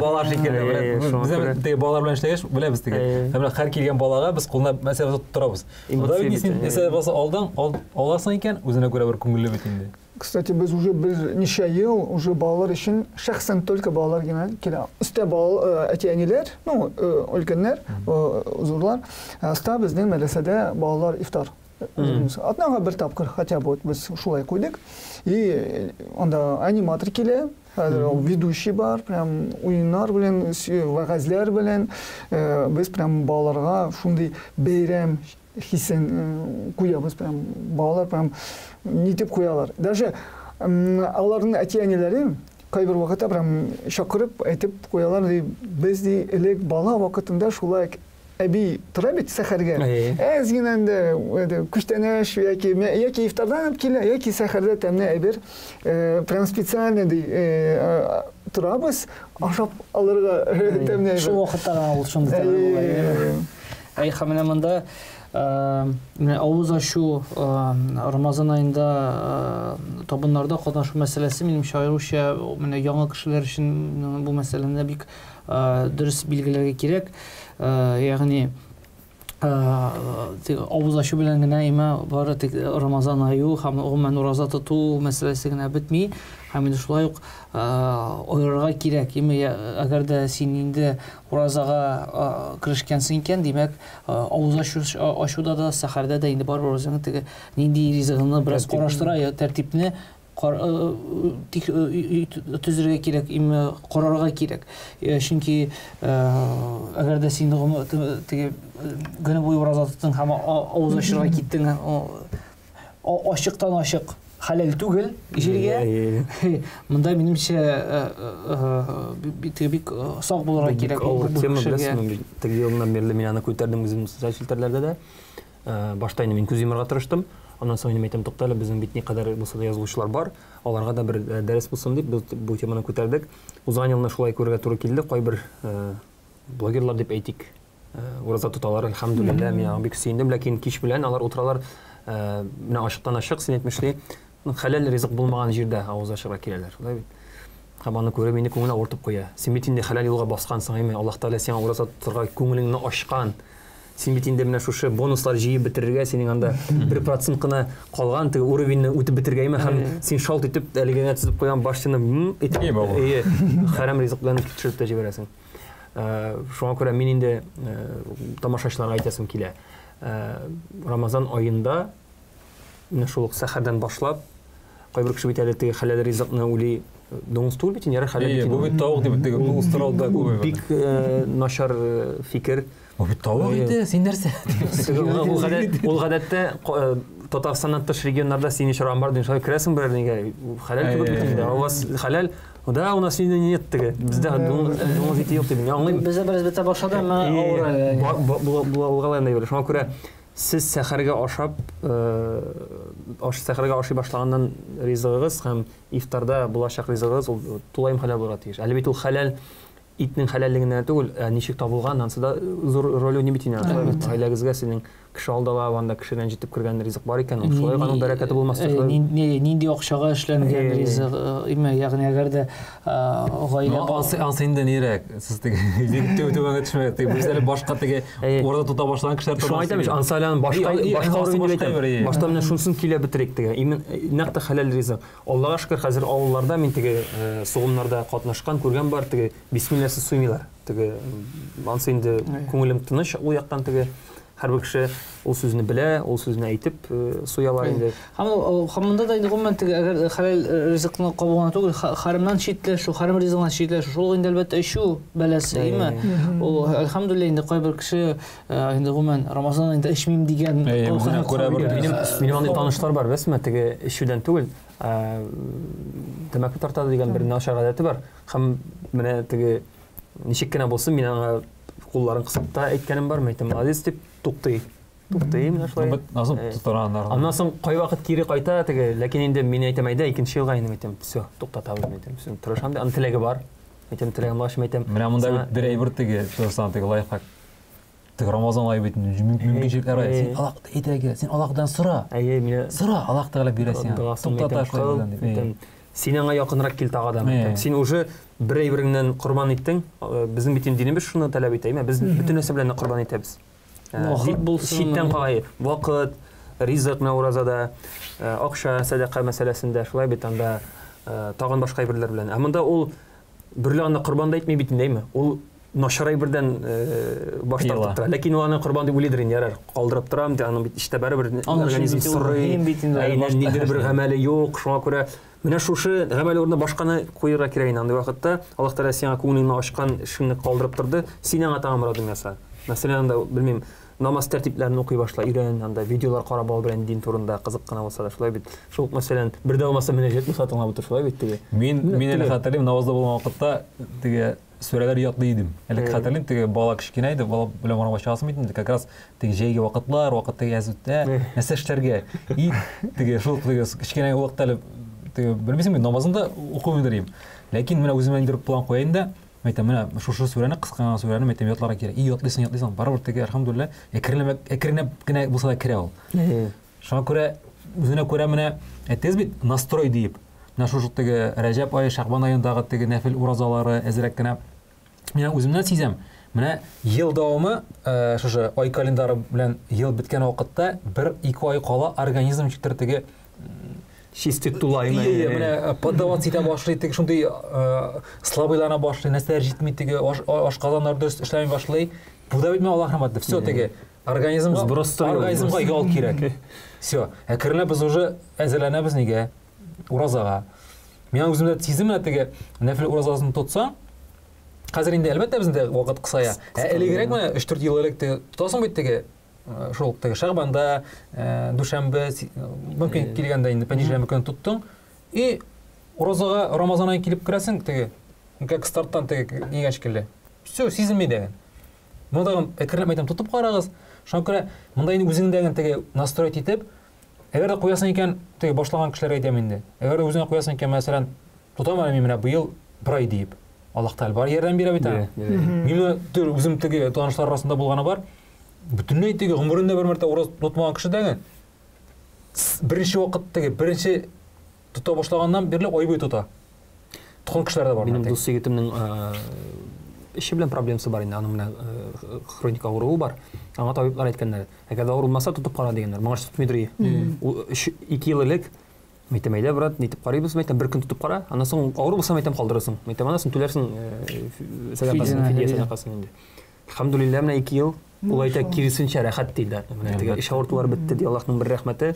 бала шикелле. Без теге балалар белән эшләгәч, беләбез теге. Менә һәр килгән балага без кулына мәсәлә торабыз. Монда бит син нәрсә булса алдың, аласың икән, үзенә күрә бер күңелле бит инде. Кстати, без уже берничә ел уже балалар өчен шәхсән только балалар гына килә. Өстә бал әти-әниләр, ну, өлкәннәр, зурлар. Аста безнең мәдрәсәдә балалар ифтар. Атнага бер тапкыр хотя бы вот без шулай куйдык. И анда аниматор килә, хәзер ул ведущий бар, прям уеннар белән, вәгазьләр белән без прям балаларга шундый бәйрәм хисен куябыз, прям балалар прям нитеп куялар. Даже аларның әти-әниләре кайбер вакытта прям чакырып әйтеп куялар, ди, без ди элек бала вакытында шулай әби тора бит сәхәргә. Әз генә инде күчтәнәч яки ифтардан алып килә, яки сәхәрдә тәмле әйбер, прям специально ди торабыз, ашап алырга тәмле әйбер. Шул вакытта гына ул шундый тәмле була. Әй, һәм менә монда менә авыз ачу, Рамазан аенда табыннарда катнашу мәсьәләсе минемчә аеруча менә яңа кешеләр өчен бу мәсьәләне бик дөрес билгеләргә кирәк. Ягъни авыз ачу белән генә имә бары тик Рамазан ае һәм гомумән ураза тоту мәсьәләсе генә бетми. Һәм инде шулай ук аерырга кирәк. Имә әгәр дә син инде уразага керешкәнсең икән, димәк, авыз ачуда да, сәхәрдә дә инде барыбер үзеңнең теге нинди ризыгыңны бераз караштыра, тәртипне төзергә кирәк, имә карарга кирәк. Чөнки әгәр дә син теге көне буе ураза тоттың һәм авыз ачырга киттең, ачыктан ачык хәләл түгел җиргә. Монда минемчә бик сак булырга кирәк. Авыр тема, беләсеңме, теге елдан бирле мин аны күтәрдем үзем социаль челтәрләрдә дә. Башта инде мин күз йомарга тырыштым. Аннан соң инде әйтәм, тукта әле, безнең бит никадәр булса да язылучылар бар. Аларга да бер дәрес булсын дип, без бу теманы күтәрдек. Узган елны шулай күрергә туры килде. Кайбер блогерлар дип әйтик, ураза тоталар, әлхәмдүлилләһ, мин аңа бик сөендем. Ләкин кич белән алар утыралар, менә ачыктан ачык, син әйтмешли, хәләл ризык булмаган җирдә авыз ачырга киләләр, шулай бит. Һәм аны күреп инде күңел авыртып куя. Син бит инде хәләл юлга баскансың, әйме, Аллаһ Тәгалә сиңа ураза тотарга күңелеңне ачкан. Син бит инде менә шушы бонуслар җыеп бетерергә, синең анда 1% кына калган теге уровеньне үтеп бетерергә, әйме, һәм син шалт итеп әлеге генә төзеп куйган башняны итеп, әйе, хәрам ризык белән төшереп тә җибәрәсең. Шуңа күрә мин инде тамашачыларга әйтәсем килә. Рамазан аенда менә шул ук сәхәрдән башлап, кайбер кеше бит әле теге хәләл ризыкны уйлый, дуңгыз түгел бит инде, ярар хәләл бит. Бу бит тавык дип теге дуңгыз турында да күп. Бик начар фикер. Бу бит тавык инде, син нәрсә? Ул гадәттә Татарстаннан тыш регионнарда син очраган бар, шулай керәсең берәр нигә, хәләл кебек бит инде. У вас хәләл, да, у нас нет теге. Бездә дуңгыз ите юк дип, мин аңлыйм. Бездә бераз бетә башлады, әмма авыр әле. Булгалай анда әйбер. Шуңа күрә сез сәхәргә ашап, аш сәхәргә ашый башлаганнан ризыгыгыз һәм ифтарда булачак ризыгыгыз ул тулаем хәләл булырга тиеш. Әле бит ул хәләл итнең хәләллегеннән түгел, ә ничек табылган, ансы да зур роль уйный бит инде. Гаиләгезгә синең кеше алдалап, анда кеше рәнҗетеп кергән ризык бар икән, ул шулай аның бәрәкәте булмас. Нинди акчага эшләнгән ризык, ягъни әгәр дә гаилә ансы инде нирәк, сез теге түбәнгә төшмәгез, теге без әле башка теге урда тота башлаган кешеләр турында. Шуңа әйтәм, ансы әле башка башка уровень дип әйтәм. Башта менә шунысын килә бетерик теге. Именно нәкъ тә хәләл ризык. Аллага шөкер, хәзер авылларда мин теге сугымнарда катнашкан, күргән бар, теге бисмилласыз суймыйлар. Теге ансы инде күңелем тыныч ул яктан теге. Һәрбер кеше ул сүзне белә, ул сүзне әйтеп суялар инде. Һәм монда да инде гомумән теге әгәр хәләл ризыкны кабу гына түгел, хәрамнан читләшү, хәрам ризыгыннан читләшү, шул инде әлбәттә эчү бәласе, әйеме? Ул әлхәмдүлилләһ инде кайбер кеше инде гомумән Рамазан аенда эчмим дигән. Үзенә күрә бер минем андый танышлар бар, беләсезме, теге эчүдән түгел, тәмәке тарта дигән бер начар гадәте бар. Һәм менә теге ничек кенә булсын, мин аңа кулларын кысып та әйткәнем бар, әйтәм, молодец дип туктый. Туктый менә шулай. Назым тотараннар. Аннан соң кайвакыт кире кайта теге, ләкин инде мин әйтәм, әйдә икенче елга инде әйтәм, все, туктатабыз, әйтәм, все, тырышам, аның теләге бар. Әйтәм, теләгем бар, әйтәм. Менә монда бит бер әйбер теге, тырышсаң теге лайфхак. Теге Рамазан ае бит мөмкинчелекләр ае. Син Аллаһ әйтергә, син Аллаһдан сора. Әйе, мине сора, Аллаһ Тәгалә бирә сиңа. Туктата шулай дип. Син аңа якынрак кил тагы да. Син уже бер әйбереңнән корбан иттең. Безнең бит инде динебез шуны таләп итә, әйме? Без бөтен нәрсә белән дә корбан итәбез. Вакыт булсын. Читтән калай. Вакыт, ризык менә уразада, акча, сәдака мәсьәләсендә шулай бит анда тагын башка әйберләр белән. Ә монда ул берле аны корбан да итми бит инде, әйме? Ул начар әйбердән баш тартып тора. Ләкин ул аны корбан дип уйлыйдыр инде, ярар, калдырып торам, ди, аның бит эчтә барыбер организм сорый. Ниндидер бер гамәле юк, шуңа күрә менә шушы гамәл урынына башканы куерга кирәк инде андый вакытта. Аллаһ Тәгалә сиңа күңелеңне ачкан эшеңне калдырып торды, син аңа тагын бер адым яса. Мәсәлән, анда, белмим, намаз тәртипләрен укый башла, өйрән, анда видеолар карап ал белән дин турында, кызык кына булса да, шулай бит. Шул ук, мәсәлән, бер дә булмаса мөнәҗәт булса тыңлап утыр, шулай бит теге. Мин әле хәтерлим, намазда булган вакытта теге сүрәләр ятлый идем. Әле хәтерлим, теге бала кечкенә иде, бала белән урамга чыгасың бит инде, как раз теге җәйге вакытлар, вакыт теге әз үтә, нәрсә эшләргә? И теге шул теге кечкенә вакытта әле теге белмисең бит, намазын да укымыйдыр идем. Ләкин менә үземә инде план куяйм да, әйтәм, менә шушы сүрәне, кыска гына сүрәне, әйтәм, ятларга кирәк. И ятлыйсың, ятлыйсың, барыбер теге, әлхәмдүлилләһ, әкренләп, әкренләп кенә булса да керә ул. Шуңа күрә үзенә күрә менә әйтегез бит, настрой диеп. Менә шушы теге Рәҗәб ае, Шәгъбан аендагы теге нәфил уразалары әзрәк кенә. Мин үземнән сизәм. Менә ел дәвамы шушы ай календары белән ел беткән вакытта бер-ике ай кала организм ничектер теге чистый тулай. Менә поддаваться итә башлый, теге шундый слабыйлана башлый, нәрсәләр җитми, теге ашказаннар дөрес эшләми башлый. Бу да бит менә Аллаһ рәхмәте. Все теге организмга организмга ял кирәк. Все. Әкренләп без уже әзерләнәбез нигә? Уразага. Мин үземдә сизем менә теге нәфил уразасын тотсаң, хәзер инде әлбәттә безнең дә вакыт кысая. Ә элегрәк менә 3-4 ел элек теге тотасың бит теге шул теге Шәгъбанда, дүшәмбе, мөмкин килгәндә инде пәнҗешәмбе көне тоттың. И уразага Рамазан ае килеп керәсең теге, как старттан теге нигә шикелле. Все, сизелми дә. Монда әкренләп әйтәм, тотып карагыз. Шуңа күрә монда инде үзеңдә теге настроить итеп, әгәр дә куясың икән, теге башлаган кешеләргә әйтәм инде. Әгәр дә үзеңә куясың икән, мәсәлән, тотам әле мин менә быел бер ай диеп. Аллаһ Тәгалә бар ярдәм бирә бит аңа. Мин менә үзем теге танышлар арасында булганы бар. Бөтенләй теге гомерендә бер мәртәбә ураза тотмаган кеше дә беренче вакыт теге беренче тота башлаганнан бирле ай буе тота. Тоткан кешеләр дә бар. Минем дус егетемнең эше белән проблемасы бар инде, аның менә хроник авыруы бар. Аңа табиблар әйткәннәр, әгәр дә авырмаса тотып кара дигәннәр. Моңа тотмыйдыр. Ул 2 ел элек әйтәм, әйдә, брат, нитеп карыйбыз, әйтәм, бер көн тотып кара, аннан соң авыру булса, әйтәм, калдырырсың. Әйтәм, аннан соң түләрсең сәдакасын, фидия сәдакасын инде. Әлхәмдүлилләһ, менә 2 ел ул әйтә, киресенчә рәхәт ди дә. Менә теге эч авыртулар бетте ди, Аллаһның бер рәхмәте.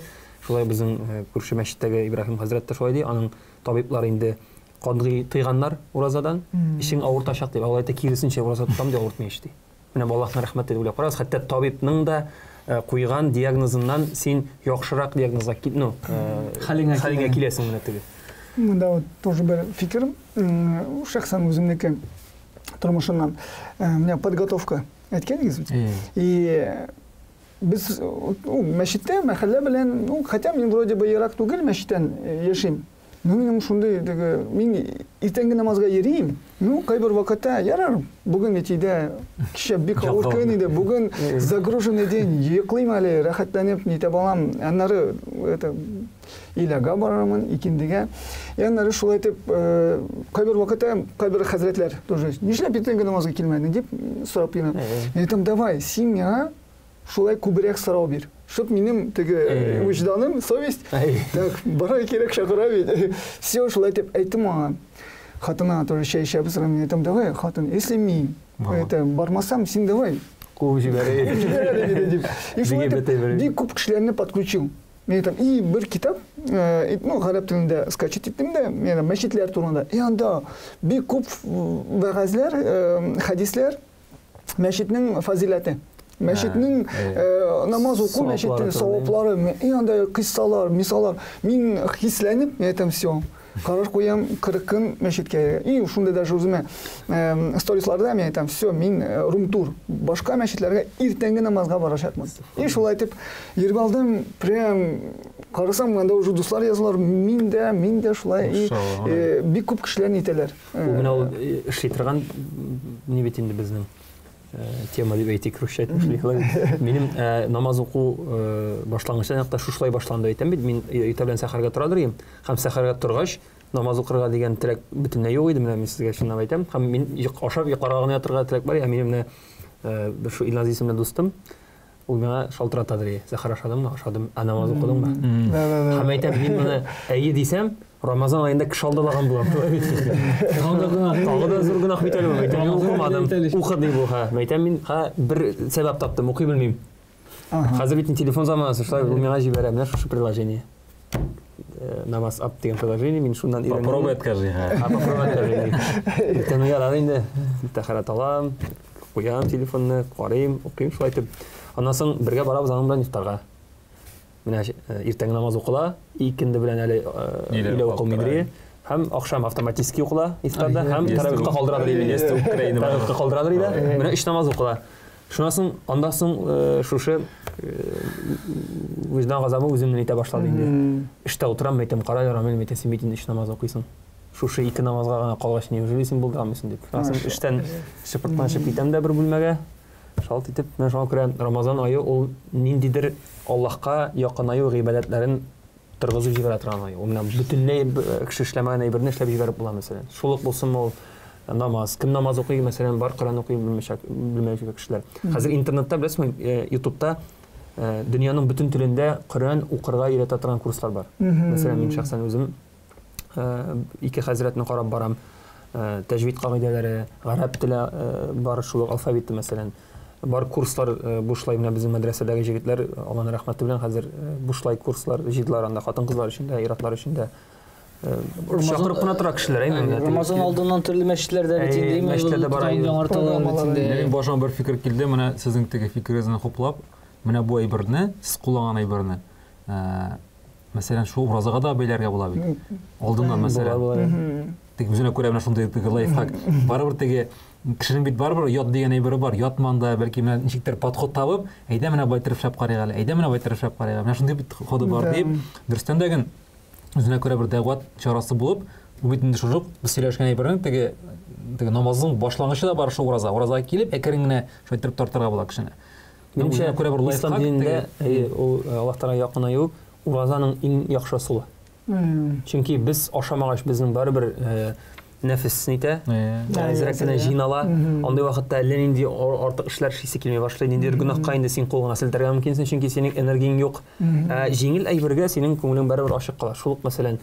Шулай безнең күрше мәчеттәге Ибраһим хәзрәт тә шулай ди, аның табиблар инде катгый тыйганнар уразадан, эчең авыртачак дип. Алай әйтә, киресенчә ураза тотам ди, авыртмый эч ди. Менә бу Аллаһның рәхмәте дип уйлап карагыз. Хәтта табибның да куйган диагнозыннан син яхшырак диагнозга кил, ну, хәлеңә киләсең менә теге. Монда вот тоже бер фикер, шәхсән үземнеке тормышымнан. Менә подготовка әйткәнегез бит. И без мәчеттә, мәхәллә белән, ну, хотя мин вроде бы ерак түгел мәчеттән яшим. Ну, минем шундый теге, мин иртәнге намазга йөрим. Ну, кайбер вакытта ярар, бүген бит өйдә кичә бик авыр көн иде, бүген загруженный день, йоклыйм әле, рәхәтләнеп нитә балам. Аннары это иләгә барырмын, икендегә. И аннары шулай итеп, кайбер вакытта кайбер хәзрәтләр тоже, нишләп иртәнге намазга килмәдең дип сорап килә. Мин әйтәм, давай, син миңа шулай күбрәк сорау бир. Чтоб минем теге вөҗданым, совесть, так, бара кирәк чакыра бит. Все, шулай итеп әйттем аңа. Хатына тоже чәй эчәбез, мин әйтәм, давай, хатын, если мин это бармасам, син давай. Куып җибәрә. Җибәрә дип. И шулай итеп, бик күп кешеләрне подключил. Мин әйтәм, и бер китап, ну, гарәп телендә скачать иттем дә, мен мәчетләр турында. И анда бик күп вәгазьләр, хәдисләр, мәчетнең фазиләте. Мәчетнең намаз уку мәчетнең саваплары, и анда кыйссалар, мисаллар. Мин хисләнеп, мин әйтәм, все. Карар куям, 40 көн мәчеткә. И шунда даже үземә сторисларда мин әйтәм, все, мин рум-тур. Башка мәчетләргә иртәнге намазга барачакмын. И шулай итеп йөреп алдым, прям карасам, анда уже дуслар язалар, мин дә, мин дә шулай. И бик күп кешеләр нитәләр. Ул менә ул эшли торган ни бит инде безнең тема дип әйтик, русча әйтмешли. Минем намаз уку башлангычта нәкъ тә шушылай башланды әйтәм бит. Мин иртә белән сәхәргә торадыр идем. Һәм сәхәргә торгач, намаз укырга дигән теләк бөтенләй юк иде, менә мин сезгә чынлап әйтәм. Һәм мин ашап йокларга гына ятырга теләк бар. Ә минем менә бер шу Илназ исемле дустым, ул миңа шалтырата ди, сәхәр ашадыңмы? Ашадым. Ә намаз укыдыңмы? Һәм әйтәм, мин моны әйе дисәм, Рамазан аенда кеше алдалаган булам. Тагы да гөнаһ. Тагы да зур гөнаһ бит әле бу. Әйтәм, мин укымадым. Укы ди бу, ха. Әйтәм, мин ха бер сәбәп таптым, укый белмим. Хәзер бит телефон заманасы, шулай ул миңа җибәрә менә шушы приложение. Намаз ап дигән приложение, мин шуннан өйрәндем. Попробуй откажи, ха. Попробуй откажи. Иртән ярар инде. Тәһарәт алам, куям телефонны, карыйм, укыйм шулай итеп. Аннан соң бергә барабыз аның белән ифтарга. Менә иртәнге намаз укыла, икенде белән әле өйлә укылмый. Һәм ахшам автоматически укыла ифтарда, һәм тәравихка калдырадыр иде. Тәравихка калдырадыр иде. Менә өч намаз укыла. Шуннан соң, анда соң шушы вөҗдан газабы үземне итә башлады инде. Эштә утырам, әйтәм, кара, Рамил, әйтәм, син бит инде өч намаз укыйсың. Шушы ике намазга гына калгач, неужели син булдыра алмыйсың дип. Шуннан соң эштән шыпыртман чыгып китәм дә бер бүлмәгә. Шалт итеп, менә шуңа күрә Рамазан ае ул ниндидер Аллаһка якынаю гыйбадәтләрен торгызып җибәрә торган ай. Ул менә бөтенләй кеше эшләмәгән әйберне эшләп җибәреп була, мәсәлән. Шул ук булсынмы ул намаз. Кем намаз укый, мәсәлән, бар Коръән укый белмәүче кешеләр. Хәзер интернетта, беләсезме, Ютубта дөньяның бөтен телендә Коръән укырга өйрәтә торган курслар бар. Мәсәлән, мин шәхсән үзем ике хәзрәтне карап барам. Тәҗвид кагыйдәләре, гарәп теле бар, шул ук алфавиты, мәсәлән. Бар курслар бушлай, менә безнең мәдрәсәдәге җегетләр, Алланың рәхмәте белән хәзер бушлай курслар җыйдылар анда хатын-кызлар өчен дә, ир-атлар өчен дә. Чакырып кына тора кешеләр, әйме? Рамазан алдыннан төрле мәчетләрдә бит инде, мәчетләрдә бара яңарталар бит инде. Минем башыма бер фикер килде, менә сезнең теге фикерегезне хуплап, менә бу әйберне, сез кулланган әйберне, мәсәлән, шул уразага да бәйләргә була бит. Алдыннан, мәсәлән. Теге үзенә күрә менә шундый теге лайфхак. Барыбер теге кешенең бит барыбер ят дигән әйбере бар. Ятманда бәлки менә ничектер подход табып, әйдә менә байтырып эшләп карыйк әле, әйдә менә байтырып эшләп карыйк. Менә шундый бит ходы бар дип, дөрестән дә ген үзенә күрә бер дәгъват чарасы булып, бу бит инде шул ук без сөйләшкән әйбернең теге теге намазның башлангычы да бар шул ураза. Уразага килеп, әкрен генә шулай итеп тартырга була кешене. Минемчә, ислам динендә ул Аллаһ Тәгаләгә якынаю уразаның иң яхшы ысулы. Чөнки без ашамагач, безнең барыбер нәфес нитә, әзрәк кенә җыйнала. Андый вакытта әллә нинди артык эшләр эшлисе килми башлый. Ниндидер гөнаһка инде син кул гына селтәргә мөмкинсең, чөнки синең энергияң юк. Ә җиңел әйбергә синең күңелең барыбер ачык кала. Шул ук, мәсәлән,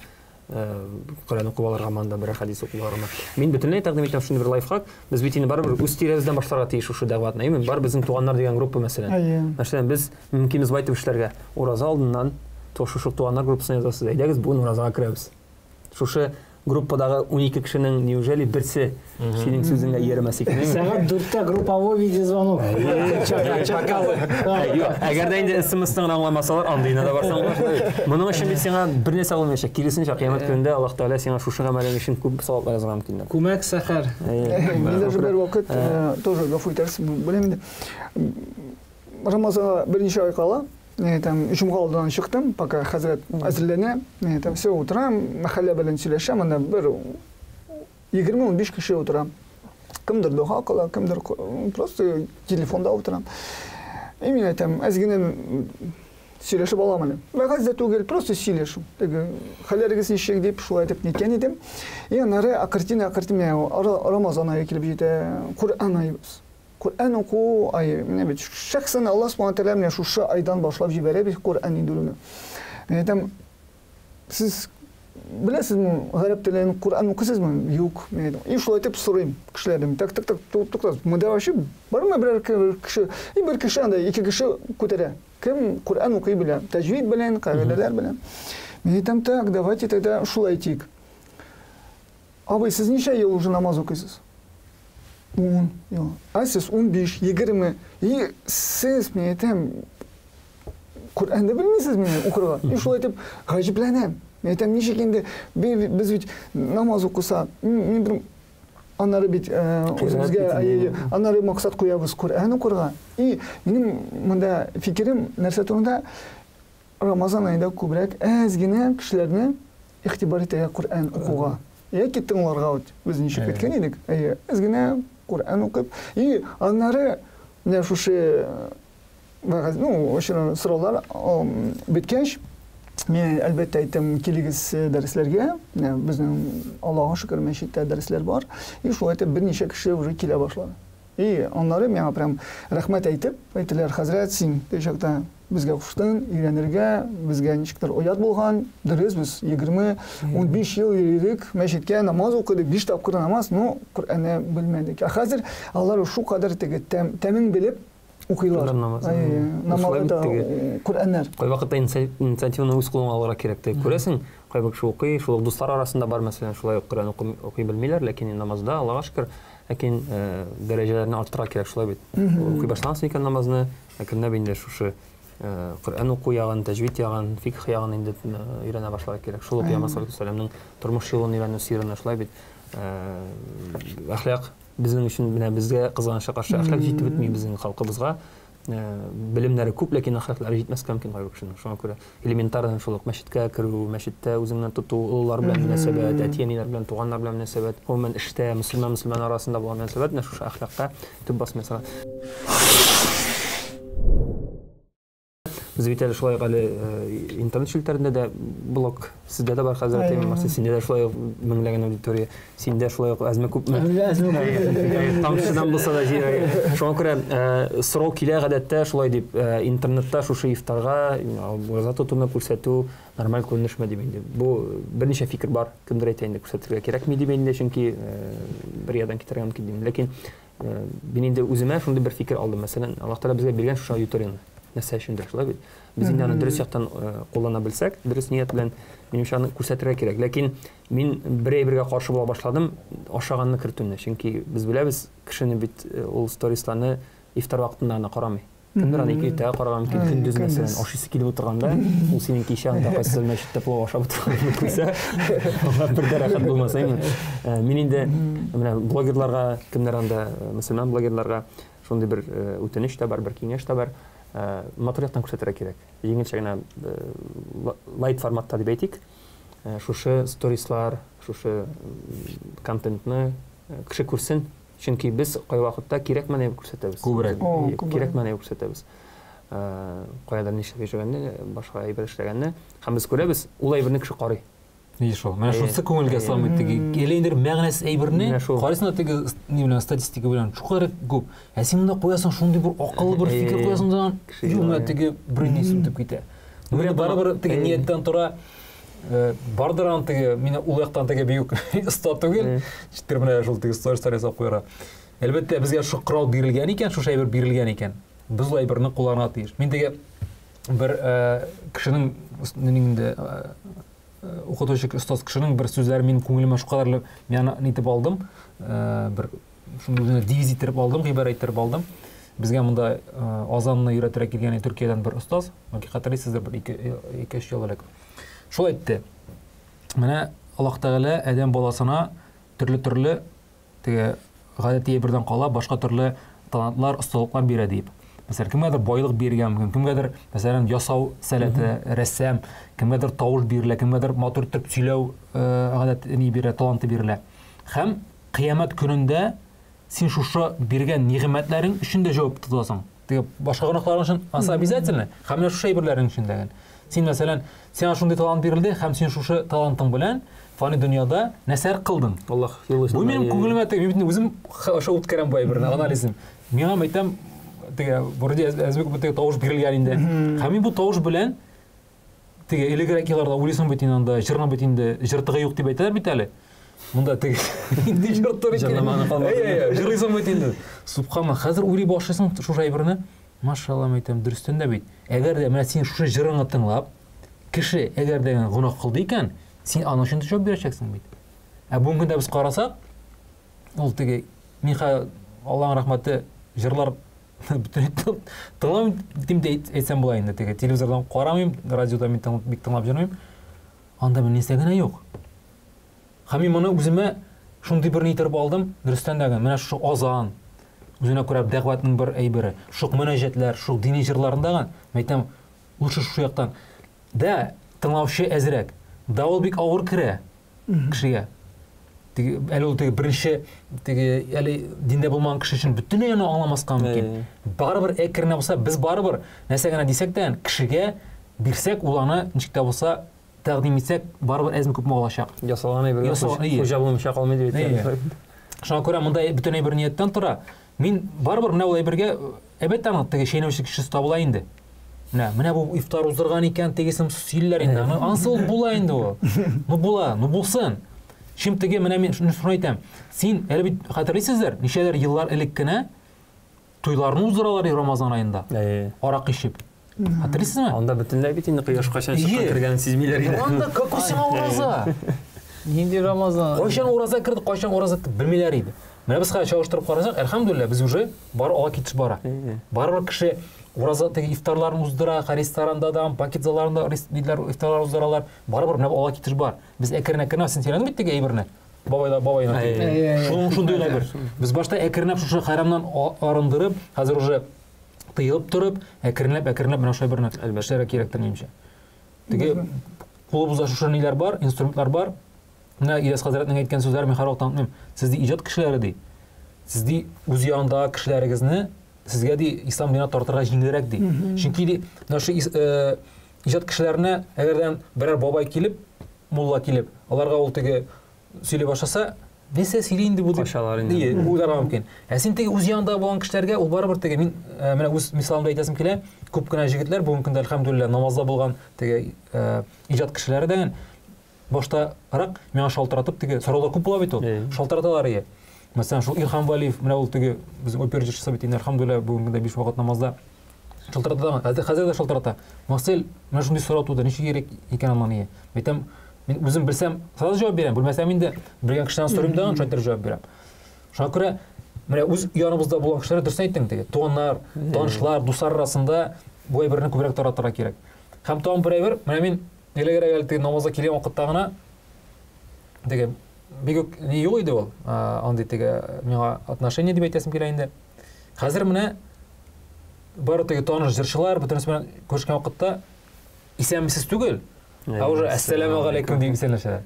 Коръән укып алыргамы анда, берәр хәдис укып алыргамы. Мин бөтенләй тәкъдим итәм шундый бер лайфхак. Без бит инде барыбер үз тирәбездән башларга тиеш шушы дәгъватны. Әйеме? Бар безнең туганнар дигән группа, мәсәлән. Мәсәлән, без мөмкинбез байтып эшләргә. Ураза алдыннан шушы туганнар группасына язасыз. Әйдәгез, бүген уразага керәбез. Шушы группадагы 12 кешенең неужели берсе синең сүзеңә иярмәс икән? Сәгать 4-тә групповой видеозвонок. Әгәр дә инде смс-ны гына аңламасалар, андыйына да барсаң була. Моның өчен бит сиңа бер нәрсә булмаячак. Киресенчә, кыямәт көнендә Аллаһ Тәгалә сиңа шушы гамәлең өчен күп саваплар язырга мөмкин. Күмәк сәхәр. Мин даже бер вакыт тоже гафу итәрсез, беләм инде. Рамазанга берничә ай кала, там җомга алдыннан чыктым, пока хәзрәт әзерләнә, там все утырам, мәхәллә белән сөйләшәм, анда бер 20-15 кеше утыра. Кемдер дога кыла, кемдер просто телефонда утыра. И мин әйтәм, әз генә сөйләшеп алам әле. Вәгазь дә түгел, просто сөйләшү. Теге хәлләрегез ничек дип, шулай итеп ниткән идем. И аннары акыртин-акыртин Рамазан ае килеп җитә, Коръән ае. Коръән уку ае. Менә бит шәхсән Аллаһ субхана тәгалә менә шушы айдан башлап җибәрә бит Коръән индерүне. Мин әйтәм, сез Беләсезме, гарәп телен, Коръән укыйсызмы? Юк, мин әйтәм. И шулай итеп сорыйм кешеләрдән. Так, так, так, туктагыз. Монда вообще бармы берәр кеше? И бер кеше анда, ике кеше күтәрә. Кем Коръән укый белә, тәҗвид белән, кагыйдәләр белән. Мин әйтәм, так, давайте тогда шулай итик. Абый, сез ничә ел уже намаз укыйсыз? 10 ел. Ә сез 15, 20. И сез, мин әйтәм, Коръәнне белмисез мени укырга? И шулай итеп гаҗәпләнәм. Мин әйтәм, ничек инде без бит намаз укыса, мин бер аннары бит үзебезгә аннары максат куябыз Коръән укырга. И минем монда фикерем нәрсә турында? Рамазан аенда күбрәк әз генә кешеләрне игътибар итәргә Коръән укуга. Яки тыңларга вот без ничек әйткән идек, әйе, әз генә Коръән укып, и аннары менә шушы вәгазь, ну, общем, сораулар беткәч, мин әлбәттә әйттем, килегез дәресләргә, менә безнең Аллага шөкер мәчеттә дәресләр бар. И шулай итеп берничә кеше уже килә башлады. И аннары миңа прям рәхмәт әйтеп, әйттеләр, хәзрәт, син теге чакта безгә куштың өйрәнергә, безгә ничектер оят булган, дөрес, без 20, 15 ел йөрдек мәчеткә, намаз укыдык, биш тапкыр намаз, но Коръәнне белмәдек. Ә хәзер алар шулкадәр теге тәмен белеп укыйлар. Намаз, Коръәннәр. Кайвакытта инициативаны үз кулыңа алырга кирәк. Теге күрәсең, кайбер кеше укый, шул ук дуслар арасында бар, мәсәлән, шулай ук Коръән укый белмиләр, ләкин намазда, Аллага шөкер, ләкин дәрәҗәләрне арттырырга кирәк, шулай бит. Укый башлагансың икән намазны, әкренләп инде шушы Коръән уку ягын, тәҗвид ягын, фикх ягын инде өйрәнә башларга кирәк. Шул ук Пәйгамбәр саллаллаһу алейһи тормыш юлын өйрәнү, сираны, шулай бит. Әхлак безнең өчен менә безгә кызганычка каршы әхлак җитеп бетми безнең халкыбызга. Белемнәре күп, ләкин әхлаклары җитмәскә мөмкин кайбер кешенең. Шуңа күрә элементарно шул ук мәчеткә керү, мәчеттә үзеңне тоту, олылар белән мөнәсәбәт, әти-әниләр белән, туганнар белән мөнәсәбәт, гомумән эштә мөселман мөселман арасында булган мөнәсәбәт менә шушы әхлакка төп басым ясала. Без бит әле шулай ук әле интернет челтәрендә дә блог сездә дә бар хәзер, әйтәм, Марсель, синдә дә шулай ук меңләгән аудитория, синдә шулай ук әзме күпме. Тамчыдан булса да җыя. Шуңа күрә сорау килә гадәттә шулай дип, интернетта шушы ифтарга ураза тотуны күрсәтү нормаль күренешме дип инде. Бу берничә фикер бар. Кемдер әйтә инде күрсәтергә кирәкми дип инде, чөнки бер ярдәм китерергә мөмкин дим. Ләкин мин инде үземә шундый бер фикер алдым. Мәсәлән, Аллаһ Тәгалә безгә биргән шушы аудиторияне. Нәрсә өчендер, шулай бит? Без инде аны дөрес яктан куллана белсәк, дөрес ният белән, минемчә, аны күрсәтергә кирәк. Ләкин мин бер әйбергә каршы була башладым, ашаганны кертүне. Чөнки без беләбез, кешене бит ул сторисларны ифтар вакытында гына карамый. Кемдер аны ике иртәгә карарга мөмкин, көндез мәсәлән, ашыйсы килеп утырганда, ул синең кичә анда кайсыдыр мәчеттә плов ашап утырганыңны күрсә, аңа бер дә рәхәт булмас, әйме? Мин инде менә блогерларга, кемнәр анда, мөселман блогерларга шундый бер үтенеч тә бар, бер киңәш тә бар. Матур яктан күрсәтергә кирәк. Җиңелчә генә лайт форматта дип әйтик. Шушы сторислар, шушы контентны кеше күрсен. Чөнки без кайвакытта кирәкмәгән әйбер күрсәтәбез. Күбрәк. Кирәкмәгән әйбер күрсәтәбез. Каядыр нишләп яшәгәнне, башка әйбер эшләгәнне. Һәм без күрәбез, ул әйберне кеше карый. Ни шул. Менә шунысы күңелгә салмый теге. Әле инде мәгънәсез әйберне карыйсың да теге ни белән статистика белән шулкадәр күп. Ә син монда куясың шундый бер акыллы бер фикер куясың да, юк, менә теге бер ни сүтеп китә. Менә барыбер теге нияттән тора. Бардыр аның теге, мин ул яктан теге бик оста түгел. Ничектер менә шул теге сторислар ясап куярга. Әлбәттә, безгә шул корал бирелгән икән, шушы әйбер бирелгән икән, без ул әйберне кулланырга тиеш. Мин теге бер кешенең инде укытучы остаз кешенең бер сүзләре минем күңелемә шулкадәрле, мин аны нитеп алдым, бер шундый үзенә девиз иттереп алдым, гыйбарә иттереп алдым. Безгә монда азанны өйрәтергә килгән Төркиядән бер остаз, бәлки хәтерлисездер, бер 2-3 ел элек. Шул әйтте. Менә Аллаһ Тәгалә адәм баласына төрле-төрле теге гадәти әйбердән кала башка төрле талантлар, осталыклар бирә дип. Мәсәлән, кемгәдер байлык бирергә мөмкин, кемгәдер, мәсәлән, ясау сәләте, рәссам, кемгәдер тавыш бирелә, кемгәдер матур итеп сөйләү гадәт ни бирә, таланты бирелә. Һәм кыямәт көнендә син шушы биргән нигъмәтләрең өчен дә җавап тотасың. Теге башка гөнаһларың өчен ансы обязательно, һәм менә шушы әйберләрең өчен дә. Син, мәсәлән, сиңа шундый талант бирелде, һәм син шушы талантың белән фани дөньяда нәрсәләр кылдың? Аллаһ юлы Бу минем күңелемә теге, мин үзем аша үткәрәм бу әйберне, анализын. Миңа әйтәм, теге, вроде әзме күпме теге тавыш бирелгән инде. Һәм мин бу тавыш белән Теге элегрәк елларда уйлыйсың бит инде анда, җырның бит инде җыртыгы юк дип әйтәләр бит әле. Монда теге инде җыр тор икән. Җырламаны калмады. Әйе, әйе, җырлыйсың бит инде. Субханалла, хәзер уйлый башлыйсың шушы әйберне. Машалла, әйтәм, дөрестән дә бит. Әгәр дә менә син шушы җырыңны тыңлап, кеше әгәр дә гөнаһ кылды икән, син аның өчен дә җавап бирәчәксең бит. Ә бүгенге көндә без карасак, ул теге мин хәзер Аллаһның рәхмәте җырлар бөтенләй тыңламыйм дим дә әйтсәм була инде теге телевизордан карамыйм, радиода мин бик тыңлап йөрмим. Анда бер нәрсә генә юк. Һәм мин моны үземә шундый бер ни итеп алдым, дөрестән дә менә шушы азан, үзенә күрә дәгъватның бер әйбере, шул мөнәҗәтләр, шул дини җырларында гына, әйтәм, лучше шушы яктан. Да, тыңлаучы әзрәк. Да ул бик авыр керә кешегә. Теге, әле ул теге беренче теге әле диндә булмаган кеше өчен бөтенләй аны аңламаска мөмкин. Барыбер әкренләп булса, без барыбер нәрсә генә дисәк тә, кешегә бирсәк, ул аны ничек тә булса тәкъдим итсәк, барыбер әзме күпме алачак. Ясалган әйбергә хуҗа булмыйча калмый дип әйтә. Шуңа күрә монда бөтен әйбер нияттән тора. Мин барыбер менә ул әйбергә әлбәттә аның теге чәйнәүче кешесе табыла инде. Менә, менә бу ифтар уздырган икән, тегесен сөйлиләр инде. Аны ансы ул була инде ул. Ну була, ну булсын. Чим теге менә мин шуны әйтәм. Син әле бит хәтерлисездер, ничәләр еллар элек кенә туйларны уздыралар Рамазан аенда. Арак эчеп. Хәтерлисезме? Анда бөтенләй бит инде кояш кайчан чыккан кергәнен сизмиләр иде. Анда какой сиңа ураза? Нинди Рамазан? Кайчан ураза керде, кайчан ураза белмиләр иде. Менә без хәзер чагыштырып карасак, әлхәмдүлилләһ, без уже бар алга китеш бара. Барыбер кеше ураза теге ифтарларын уздыра, ресторанда да, банкет залларында ниләр ифтарлар уздыралар. Барыбер менә алга китеш бар. Без әкрен-әкрен син сөйләдең бит теге әйберне. Бабайда бабайна. Шуның шундый әйбер. Без башта әкренләп шушы хәрамнан арындырып, хәзер уже тыелып торып, әкренләп әкренләп менә шул әйберне эшләргә кирәктер минемчә. Теге кулыбызда шушы ниләр бар, инструментлар бар. Менә Ильяс хәзрәтнең әйткән сүзләре мин һәрвакыт онытмыйм. Сез ди иҗат кешеләре ди. Сез ди үз янындагы кешеләрегезне сезгә ди ислам диненә тартырга җиңелрәк ди. Чөнки ди менә шу иҗат кешеләренә әгәрдән берәр бабай килеп, мулла килеп, аларга ул теге сөйли башласа, нәрсә сөйли инде бу дип. Качалар инде. Ие, уйларга мөмкин. Ә син теге үз янында булган кешеләргә ул барыбер теге мин менә үз мисалымда әйтәсем килә, күп кенә җегетләр бүгенге көндә әлхәмдүлилләһ намазда булган теге иҗат кешеләре дә баштарак миңа шалтыратып теге сораулар күп була бит ул. Шалтыраталар ие. Мәсәлән, шул Илһам Вәлиев, менә ул теге безнең опера җырчысы бит инде, әлхәмдүлилләһ, бүгенге көндә 5 вакыт намазда шалтырата да, хәзер дә шалтырата. Марсель, менә шундый сорау туды, ничек кирәк икән аннан ие. Әйтәм, мин үзем белсәм, сразу җавап бирәм, белмәсәм инде белгән кешедән сорыйм да, шулай итеп җавап бирәм. Шуңа күрә менә үз яныбызда булган кешеләр дөрес әйттең теге, туганнар, танышлар, дуслар арасында бу әйберне күбрәк таратырга кирәк. Һәм тагын бер әйбер, менә мин элегрәк әле теге намазга килгән вакытта гына теге бик үк ни юк иде ул, андый теге миңа отношение дип әйтәсем килә инде. Хәзер менә бары теге таныш җырчылар бөтенесе белән күрешкән вакытта исәнмесез түгел, ә уже әссәламу алейкум дип исәнләшәләр.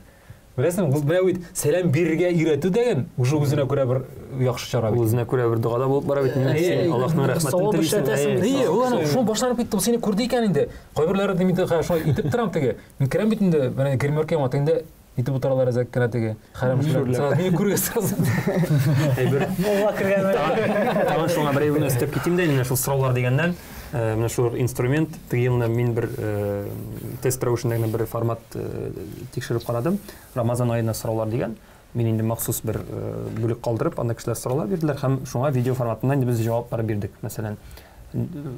Беләсең, бу менә бит сәлам бирергә өйрәтү дигән уже үзенә күрә бер яхшы чара бит. Үзенә күрә бер дога да булып бара бит. Син Аллаһның рәхмәтен телисең. Әйе, ул аны шул башланып китте, ул сине күрде икән инде. Кайберләре дим инде шулай итеп торам теге. Мин керәм бит инде, менә гримерка яңа инде итеп утыралар әзәк кенә теге. Хәрам эшләр. Сразу мине күргәч сразу. Әйбер. Мулла кергән. Тагын шуңа бер әйберне өстәп китим дә, менә шул сораулар дигәннән, менә шул инструмент, теге елны мин бер тест рәвешендә генә бер формат тикшереп карадым. Рамазан аена сораулар дигән. Мин инде махсус бер бүлек калдырып, анда кешеләр сораулар бирделәр һәм шуңа видео форматында инде без җаваплар бирдек. Мәсәлән,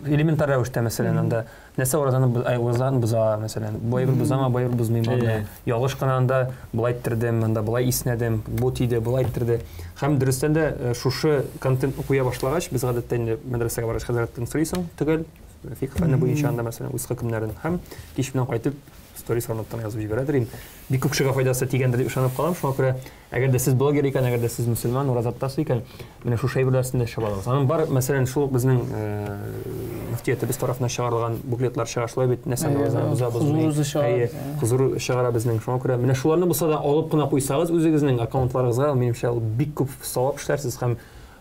элементар рәвештә, мәсәлән, анда нәрсә уразаны уразаны боза, мәсәлән, бу әйбер бозамы, бу әйбер бозмыймы, анда ялгыш кына анда болай иттердем, анда болай иснәдем, бу тиде, болай иттерде. Һәм дөрестән дә шушы контентны куя башлагач, без гадәттә инде мәдрәсәгә баргач хәзрәттән сорыйсың төгәл фикх фәне буенча анда, мәсәлән, үз хөкемнәрен һәм кич белән кайтып сторис форматтан язып җибәрәдер инде. Бик күп кешегә файдасы тигәндер дип ышанып калам. Шуңа күрә, әгәр дә сез блогер икән, әгәр дә сез мөселман, ураза тотасыз икән, менә шушы әйберләр өстендә эшләп алыгыз. Аның бар, мәсәлән, шул ук безнең мөфтиятебез тарафыннан чыгарылган буклетлар чыга, шулай бит, нәрсәне ураза боза, бозмый. Әйе, хозур чыгара безнең. Шуңа күрә менә шуларны булса да алып кына куйсагыз үзегезнең аккаунтларыгызга, минемчә, ул бик күп савап эшләрсез һәм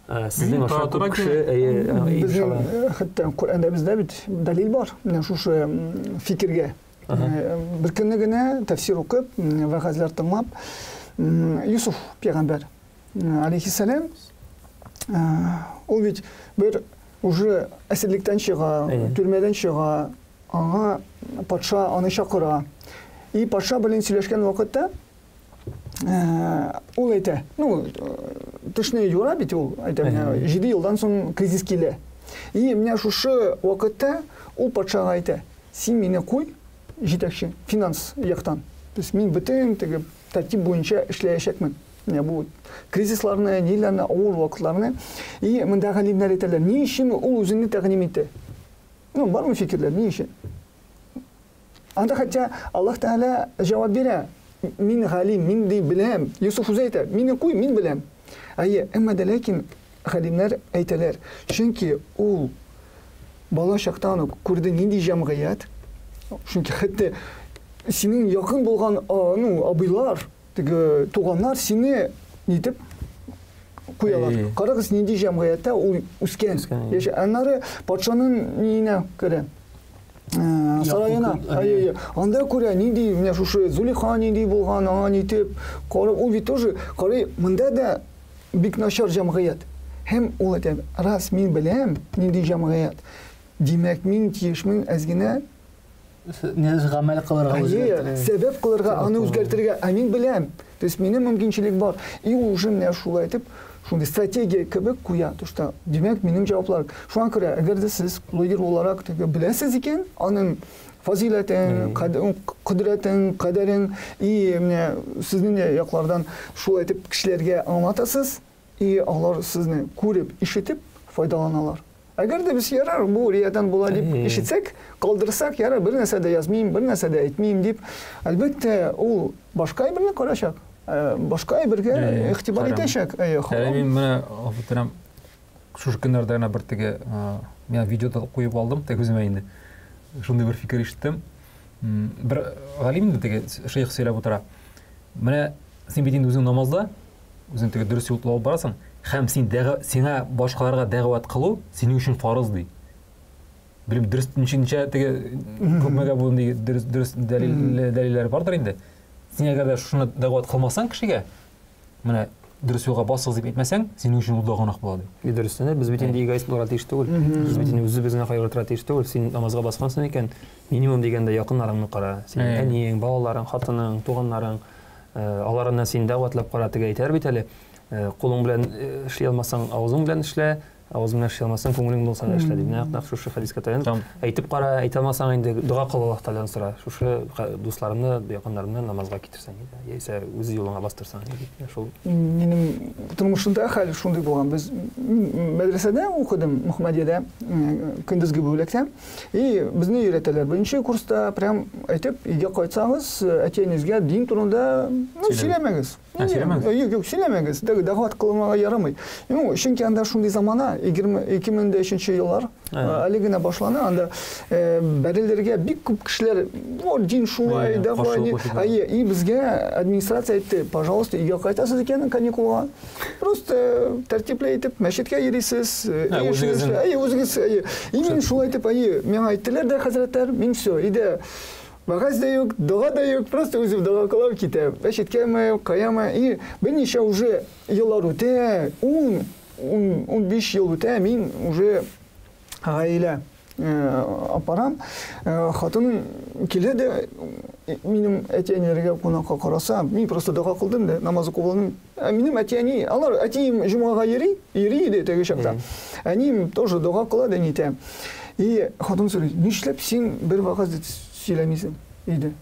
сезнең аша күп кеше, әйе, иншалла. Хәтта Коръәндә бездә бит дәлил бар, менә шушы фикергә. Бер көнне генә тәфсир укып, вәгазьләр тыңлап, Юсуф пәйгамбәр алейхиссалам, ул бит бер уже әсирлектән чыга, төрмәдән чыга. аңа патша аны чакыра. И патша белән сөйләшкән вакытта ул әйтә, ну, төшне юра бит ул, әйтә, менә 7 елдан соң кризис килә. И менә шушы вакытта ул патшага әйтә, син мине куй, җитәкче, финанс яктан. То есть мин бөтен теге тәртип буенча эшләячәкмен. Менә бу кризисларны, ниләрне, авыр вакытларны. И монда галимнәр әйтәләр, ни өчен ул үзеңне тәкъдим итте? Ну, бармы фикерләр, ни өчен? Анда хотя Аллаһ Тәгалә җавап бирә. Мин галим, мин ди беләм. Юсуф үзе әйтә, мине куй, мин беләм. Әйе, әмма дә ләкин галимнәр әйтәләр, чөнки ул бала чактан ук күрде нинди җәмгыять, чөнки хәтта синең якын булган, ну, абыйлар, теге туганнар сине нитеп куялар. Карагыз, нинди җәмгыятьтә ул үскән. Яшә. Аннары патшаның ниенә керә. Сараена. Әйе, анда күрә, нинди менә шушы Зулейха нинди булган, аңа нитеп, карап, ул бит тоже карый, монда да бик начар җәмгыять. Һәм ул әйтә, раз мин беләм, нинди җәмгыять, димәк, мин тиешмен әз генә гамәл кылырга үзгәртергә. Сәбәп кылырга, аны үзгәртергә, ә мин беләм. То есть минем мөмкинчелек бар. И ул уже менә шулай итеп, шундый стратегия кебек куя, то что, димәк, минем җаваплар. Шуңа күрә, әгәр дә сез блогер буларак теге беләсез икән, аның фазыйләтен, кодрәтен, кадәрен, и менә сезнең дә яклардан шулай итеп кешеләргә аңлатасыз, и алар сезне күреп, ишетеп файдаланалар. Әгәр дә без ярар, бу риядан була дип ишетсәк, калдырсак, ярар, бер нәрсә дә язмыйм, бер нәрсә дә әйтмим дип, әлбәттә, ул башка әйберне карачак, башка әйбергә игътибар итәчәк. Әле мин менә, гафу шушы көннәрдә генә бер теге, мин видеода куеп алдым, теге үземә инде. Шундый бер фикер ишеттем. Бер галим инде теге шейх сөйләп утыра. Менә син бит инде үзең намазда, үзең теге дөрес юл алып барасың, һәм син сиңа башкаларга дәгъват кылу синең өчен фарыз ди. Белмим, дөрес ничә ничә теге күпмегә бу дөрес дөрес дәлил дәлилләр бардыр инде. Син әгәр дә шуны дәгъват кылмасаң кешегә, менә дөрес юлга басыгыз дип әйтмәсәң, синең өчен ул да гөнаһ була ди. И дөрестән дә, без бит инде эгоист булырга тиеш түгел. Без бит инде үзебезне кайгыртырга тиеш түгел. Син намазга баскансың икән, минимум дигәндә якыннарыңны кара. Синең әниең, балаларың, хатының, туганнарың, аларны син дәгъватлап кара, теге әйтәләр бит әле, кулың белән эшли алмасаң, авызың белән эшлә, авызың белән эшли алмасаң, күңелең булса да эшлә дип. Нәкъ нәкъ шушы хәдискә таянып, әйтеп кара, әйтә алмасаң инде дога кыл Аллаһ Тәгаләдән сора. Шушы дусларымны, якыннарымны намазга китерсәң иде, яисә үз юлыңа бастырсаң иде дип. Шул. Минем тормышымда хәл шундый булган. Без мәдрәсәдә укыдым, Мөхәммәдиядә, көндезге бүлектә. И безне өйрәтәләр. Беренче курста прям әйтеп, өйгә кайтсагыз, әти-әнигезгә дин турында, ну, сөйләмәгез. Сөйләмәгез? Юк, юк, сөйләмәгез. Дәгъват кылмага ярамый. Ну, чөнки анда шундый замана, 2003 еллар әле генә башлана, анда бәрелергә бик күп кешеләр, вот дин шулай, давай, не. И безгә администрация әйтте, пожалуйста, өйгә кайтасыз икән каникулга, просто тәртипле итеп мәчеткә йөрисез, үзегез, и мин шулай итеп, миңа әйттеләр дә хәзрәтләр, мин все, өйдә вәгазь дә юк, дога да юк, просто үзем дога кылып китәм. Мәчеткәме, каяма, и берничә уже еллар үтә, 10-15 ел үтә, мин уже гаилә апарам. Хатыным килә дә, минем әти-әниләргә кунакка караса, мин просто дога кылдым да, намаз укып алдым. Минем әти-әни, алар әтием җомгага йөри, йөри иде теге чакта. Әнием тоже дога кыла да нитә. И хатын сорый, нишләп син бер вәгазь сөйләмисең иде?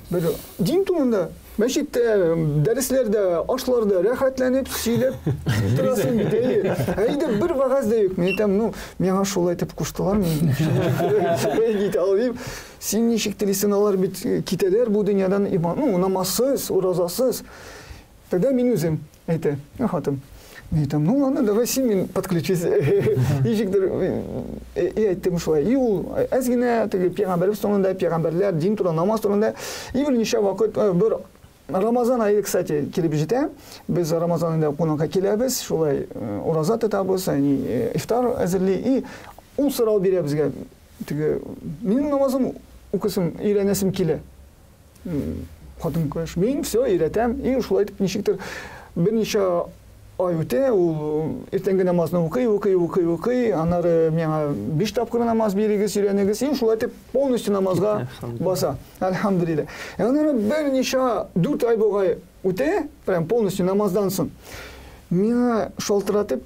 Бер дин турында мәчеттә, дәресләрдә, ашларда рәхәтләнеп сөйләп торасың бит, әйе. Әйдә бер вәгазь дә юк. Мин әйтәм, ну, миңа шулай итеп куштылар, мин әйтә алмыйм. Син ничек телисең, алар бит китәләр бу дөньядан, иман, ну, намазсыз, уразасыз. Тогда мин үзем әйтә, хатын. Мин әйтәм, ну ладно, давай син мин подключись. Ничектер, и әйттем шулай. И ул әз генә теге пәйгамбәребез турында, пәйгамбәрләр, дин турында, намаз турында. И берничә вакыт, бер Рамазан ае, кстати, килеп җитә. Без Рамазан аенда кунакка киләбез, шулай ураза тотабыз, әни ифтар әзерли. И ул сорау бирә безгә. Теге минем намазым укысым, өйрәнәсем килә. Хатын көрәш. Мин все өйрәтәм. И шулай итеп ничектер берничә ай үтә, ул иртәнге намазны укый, укый, укый, укый, аннары миңа 5 тапкыр намаз бирегез, өйрәнегез, и шулай итеп полностью намазга баса. Әлхәмдүлилләһ. Аннары берничә 4 ай бугай үтә, прям полностью намаздан соң. Миңа шалтыратып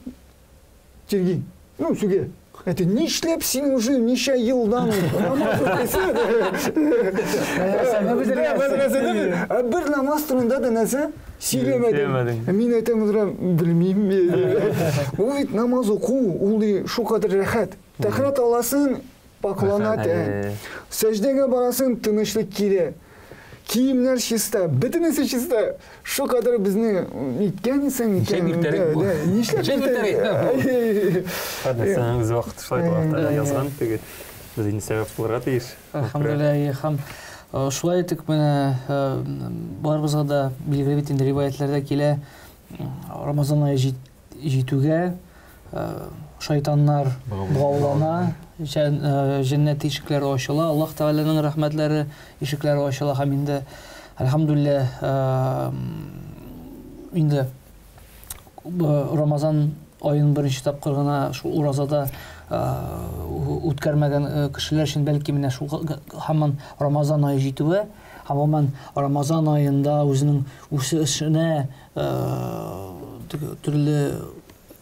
тирги, ну, сүгә. Әйтә, нишләп син уже ничә елдан намаз укыйсың? Бер намаз турында да нәрсә сөйләмәдең. Мин әйтәм, белмим. Ул бит намаз уку, ул шулкадәр рәхәт. Тәһарәт аласың, пакълана тән. Сәҗдәгә барасың, тынычлык килә. Киемнәр чиста, бөтенесе чиста. Шулкадәр безне иткәнсең икән. Нишләп иртәрәк? Нәрсәнең үз вакыты шулай вакытта язган теге. Без инде сәбәп булырга тиеш. Әлхәмдүлилләһ, һәм шулай итеп менә барыбызга да билгеле бит инде риваятләрдә килә, Рамазан ае җитүгә шайтаннар богаулана, җәннәт ишекләре ачыла, Аллаһ Тәгаләнең рәхмәтләре ишекләре ачыла һәм инде әлхәмдүлилләһ инде Рамазан аен беренче тапкыр гына шул уразада үткәрмәгән кешеләр өчен бәлки менә шул һаман Рамазан ае җитүе һәм гомумән Рамазан аенда үзенең үсешенә төрле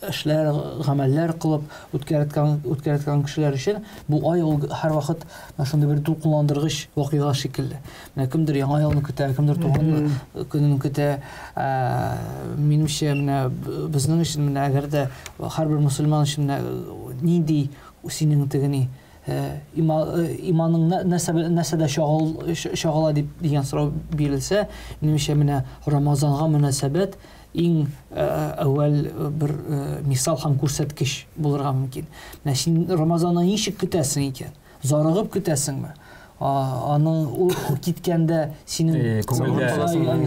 эшләр, гамәлләр кылып үткәрткән кешеләр өчен бу ай ул һәрвакыт шундый бер дулкынландыргыч вакыйга шикелле. Менә кемдер яңа елны көтә, кемдер туган көнен көтә. Минемчә, менә безнең өчен менә әгәр дә һәрбер мөселман өчен менә нинди синең тегени иманың нәрсәдә чагыла дип дигән сорау бирелсә, минемчә, менә Рамазанга мөнәсәбәт иң әүвәл бер мисал һәм күрсәткеч булырга мөмкин. Менә син Рамазанны ничек көтәсең икән? Зарыгып көтәсеңме? Аның ул киткәндә синең күңелдә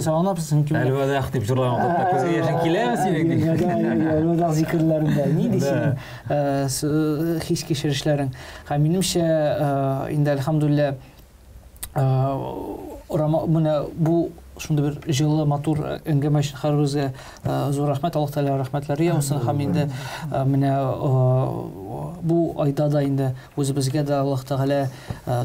сагынапсың, Әлвәдах дип җырлаган вакытта күзгә яшең киләме синең? Әлвәдах зикерләрендә нинди синең хис кичерешләрең? Һәм минемчә, инде әлхәмдүлилләһ, менә бу шундый бер җылы, матур әңгәмә өчен һәрберебезгә зур рәхмәт, Аллаһ Тәгалә рәхмәтләре яусын. Һәм инде менә бу айда да инде үзебезгә дә Аллаһ Тәгалә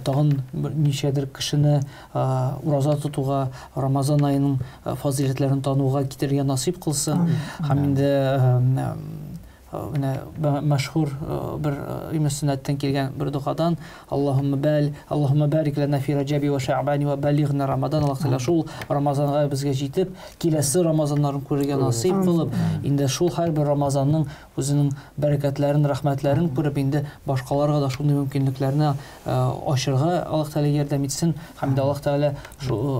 тагын ничәдер кешене ураза тотуга, Рамазан аеның фазыйләтләрен тануга китерергә насыйп кылсын. Һәм инде менә мәшһүр бер имә сөннәттән килгән бер догадан Аллаһумма бал, Аллаһумма барик лана фи раҗаби ва шаъбани ва балигъна Рамадан. Аллаһ Тәгалә шул Рамазанга безгә җитеп, киләсе Рамазаннарын күрергә насыйп кылып, инде шул һәрбер Рамазанның үзенең бәрәкәтләрен, рәхмәтләрен күреп, инде башкаларга да шундый мөмкинлекләрне ачырга Аллаһ Тәгалә ярдәм итсен. Һәм дә Аллаһ Тәгалә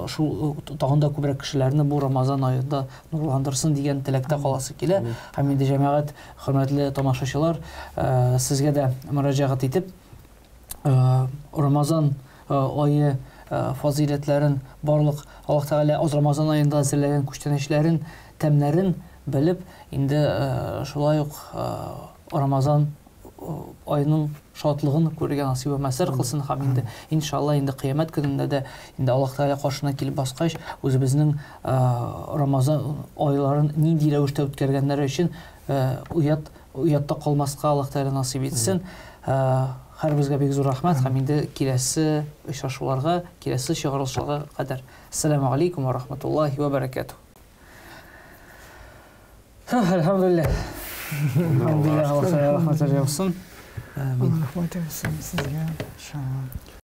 шул тагын да күбрәк кешеләрне бу Рамазан аенда нурландырсын дигән теләктә каласы килә. Һәм инде җәмәгать, хөрмәтле тамашачылар, сезгә дә мөрәҗәгать итеп, Рамазан ае фазыйләтләрен, барлык Аллаһ Тәгалә аз Рамазан аенда әзерләгән күчтәнәчләрен, тәмнәрен белеп, инде шулай ук Рамазан айының шатлыгын күрергә насыйп мәсәр кылсын һәм инде иншалла инде кыямәт көнендә дә инде Аллаһ Тәгалә каршына килеп баскач, үзебезнең Рамазан айларын нинди рәвештә үткәргәннәре өчен оятта калмаска Аллаһ Тәгалә насыйп итсен. Һәрберебезгә бик зур рәхмәт һәм инде киләсе очрашуларга, киләсе чыгарылышларга кадәр. Ассаламу алейкум ва рахматуллахи ва баракатух. Әлхәмдүлилләһ. Әлхәмдүлилләһ, Аллаһ Тәгалә рәхмәтләр яусын. Амин. Рәхмәт яусын сезгә, иншалла.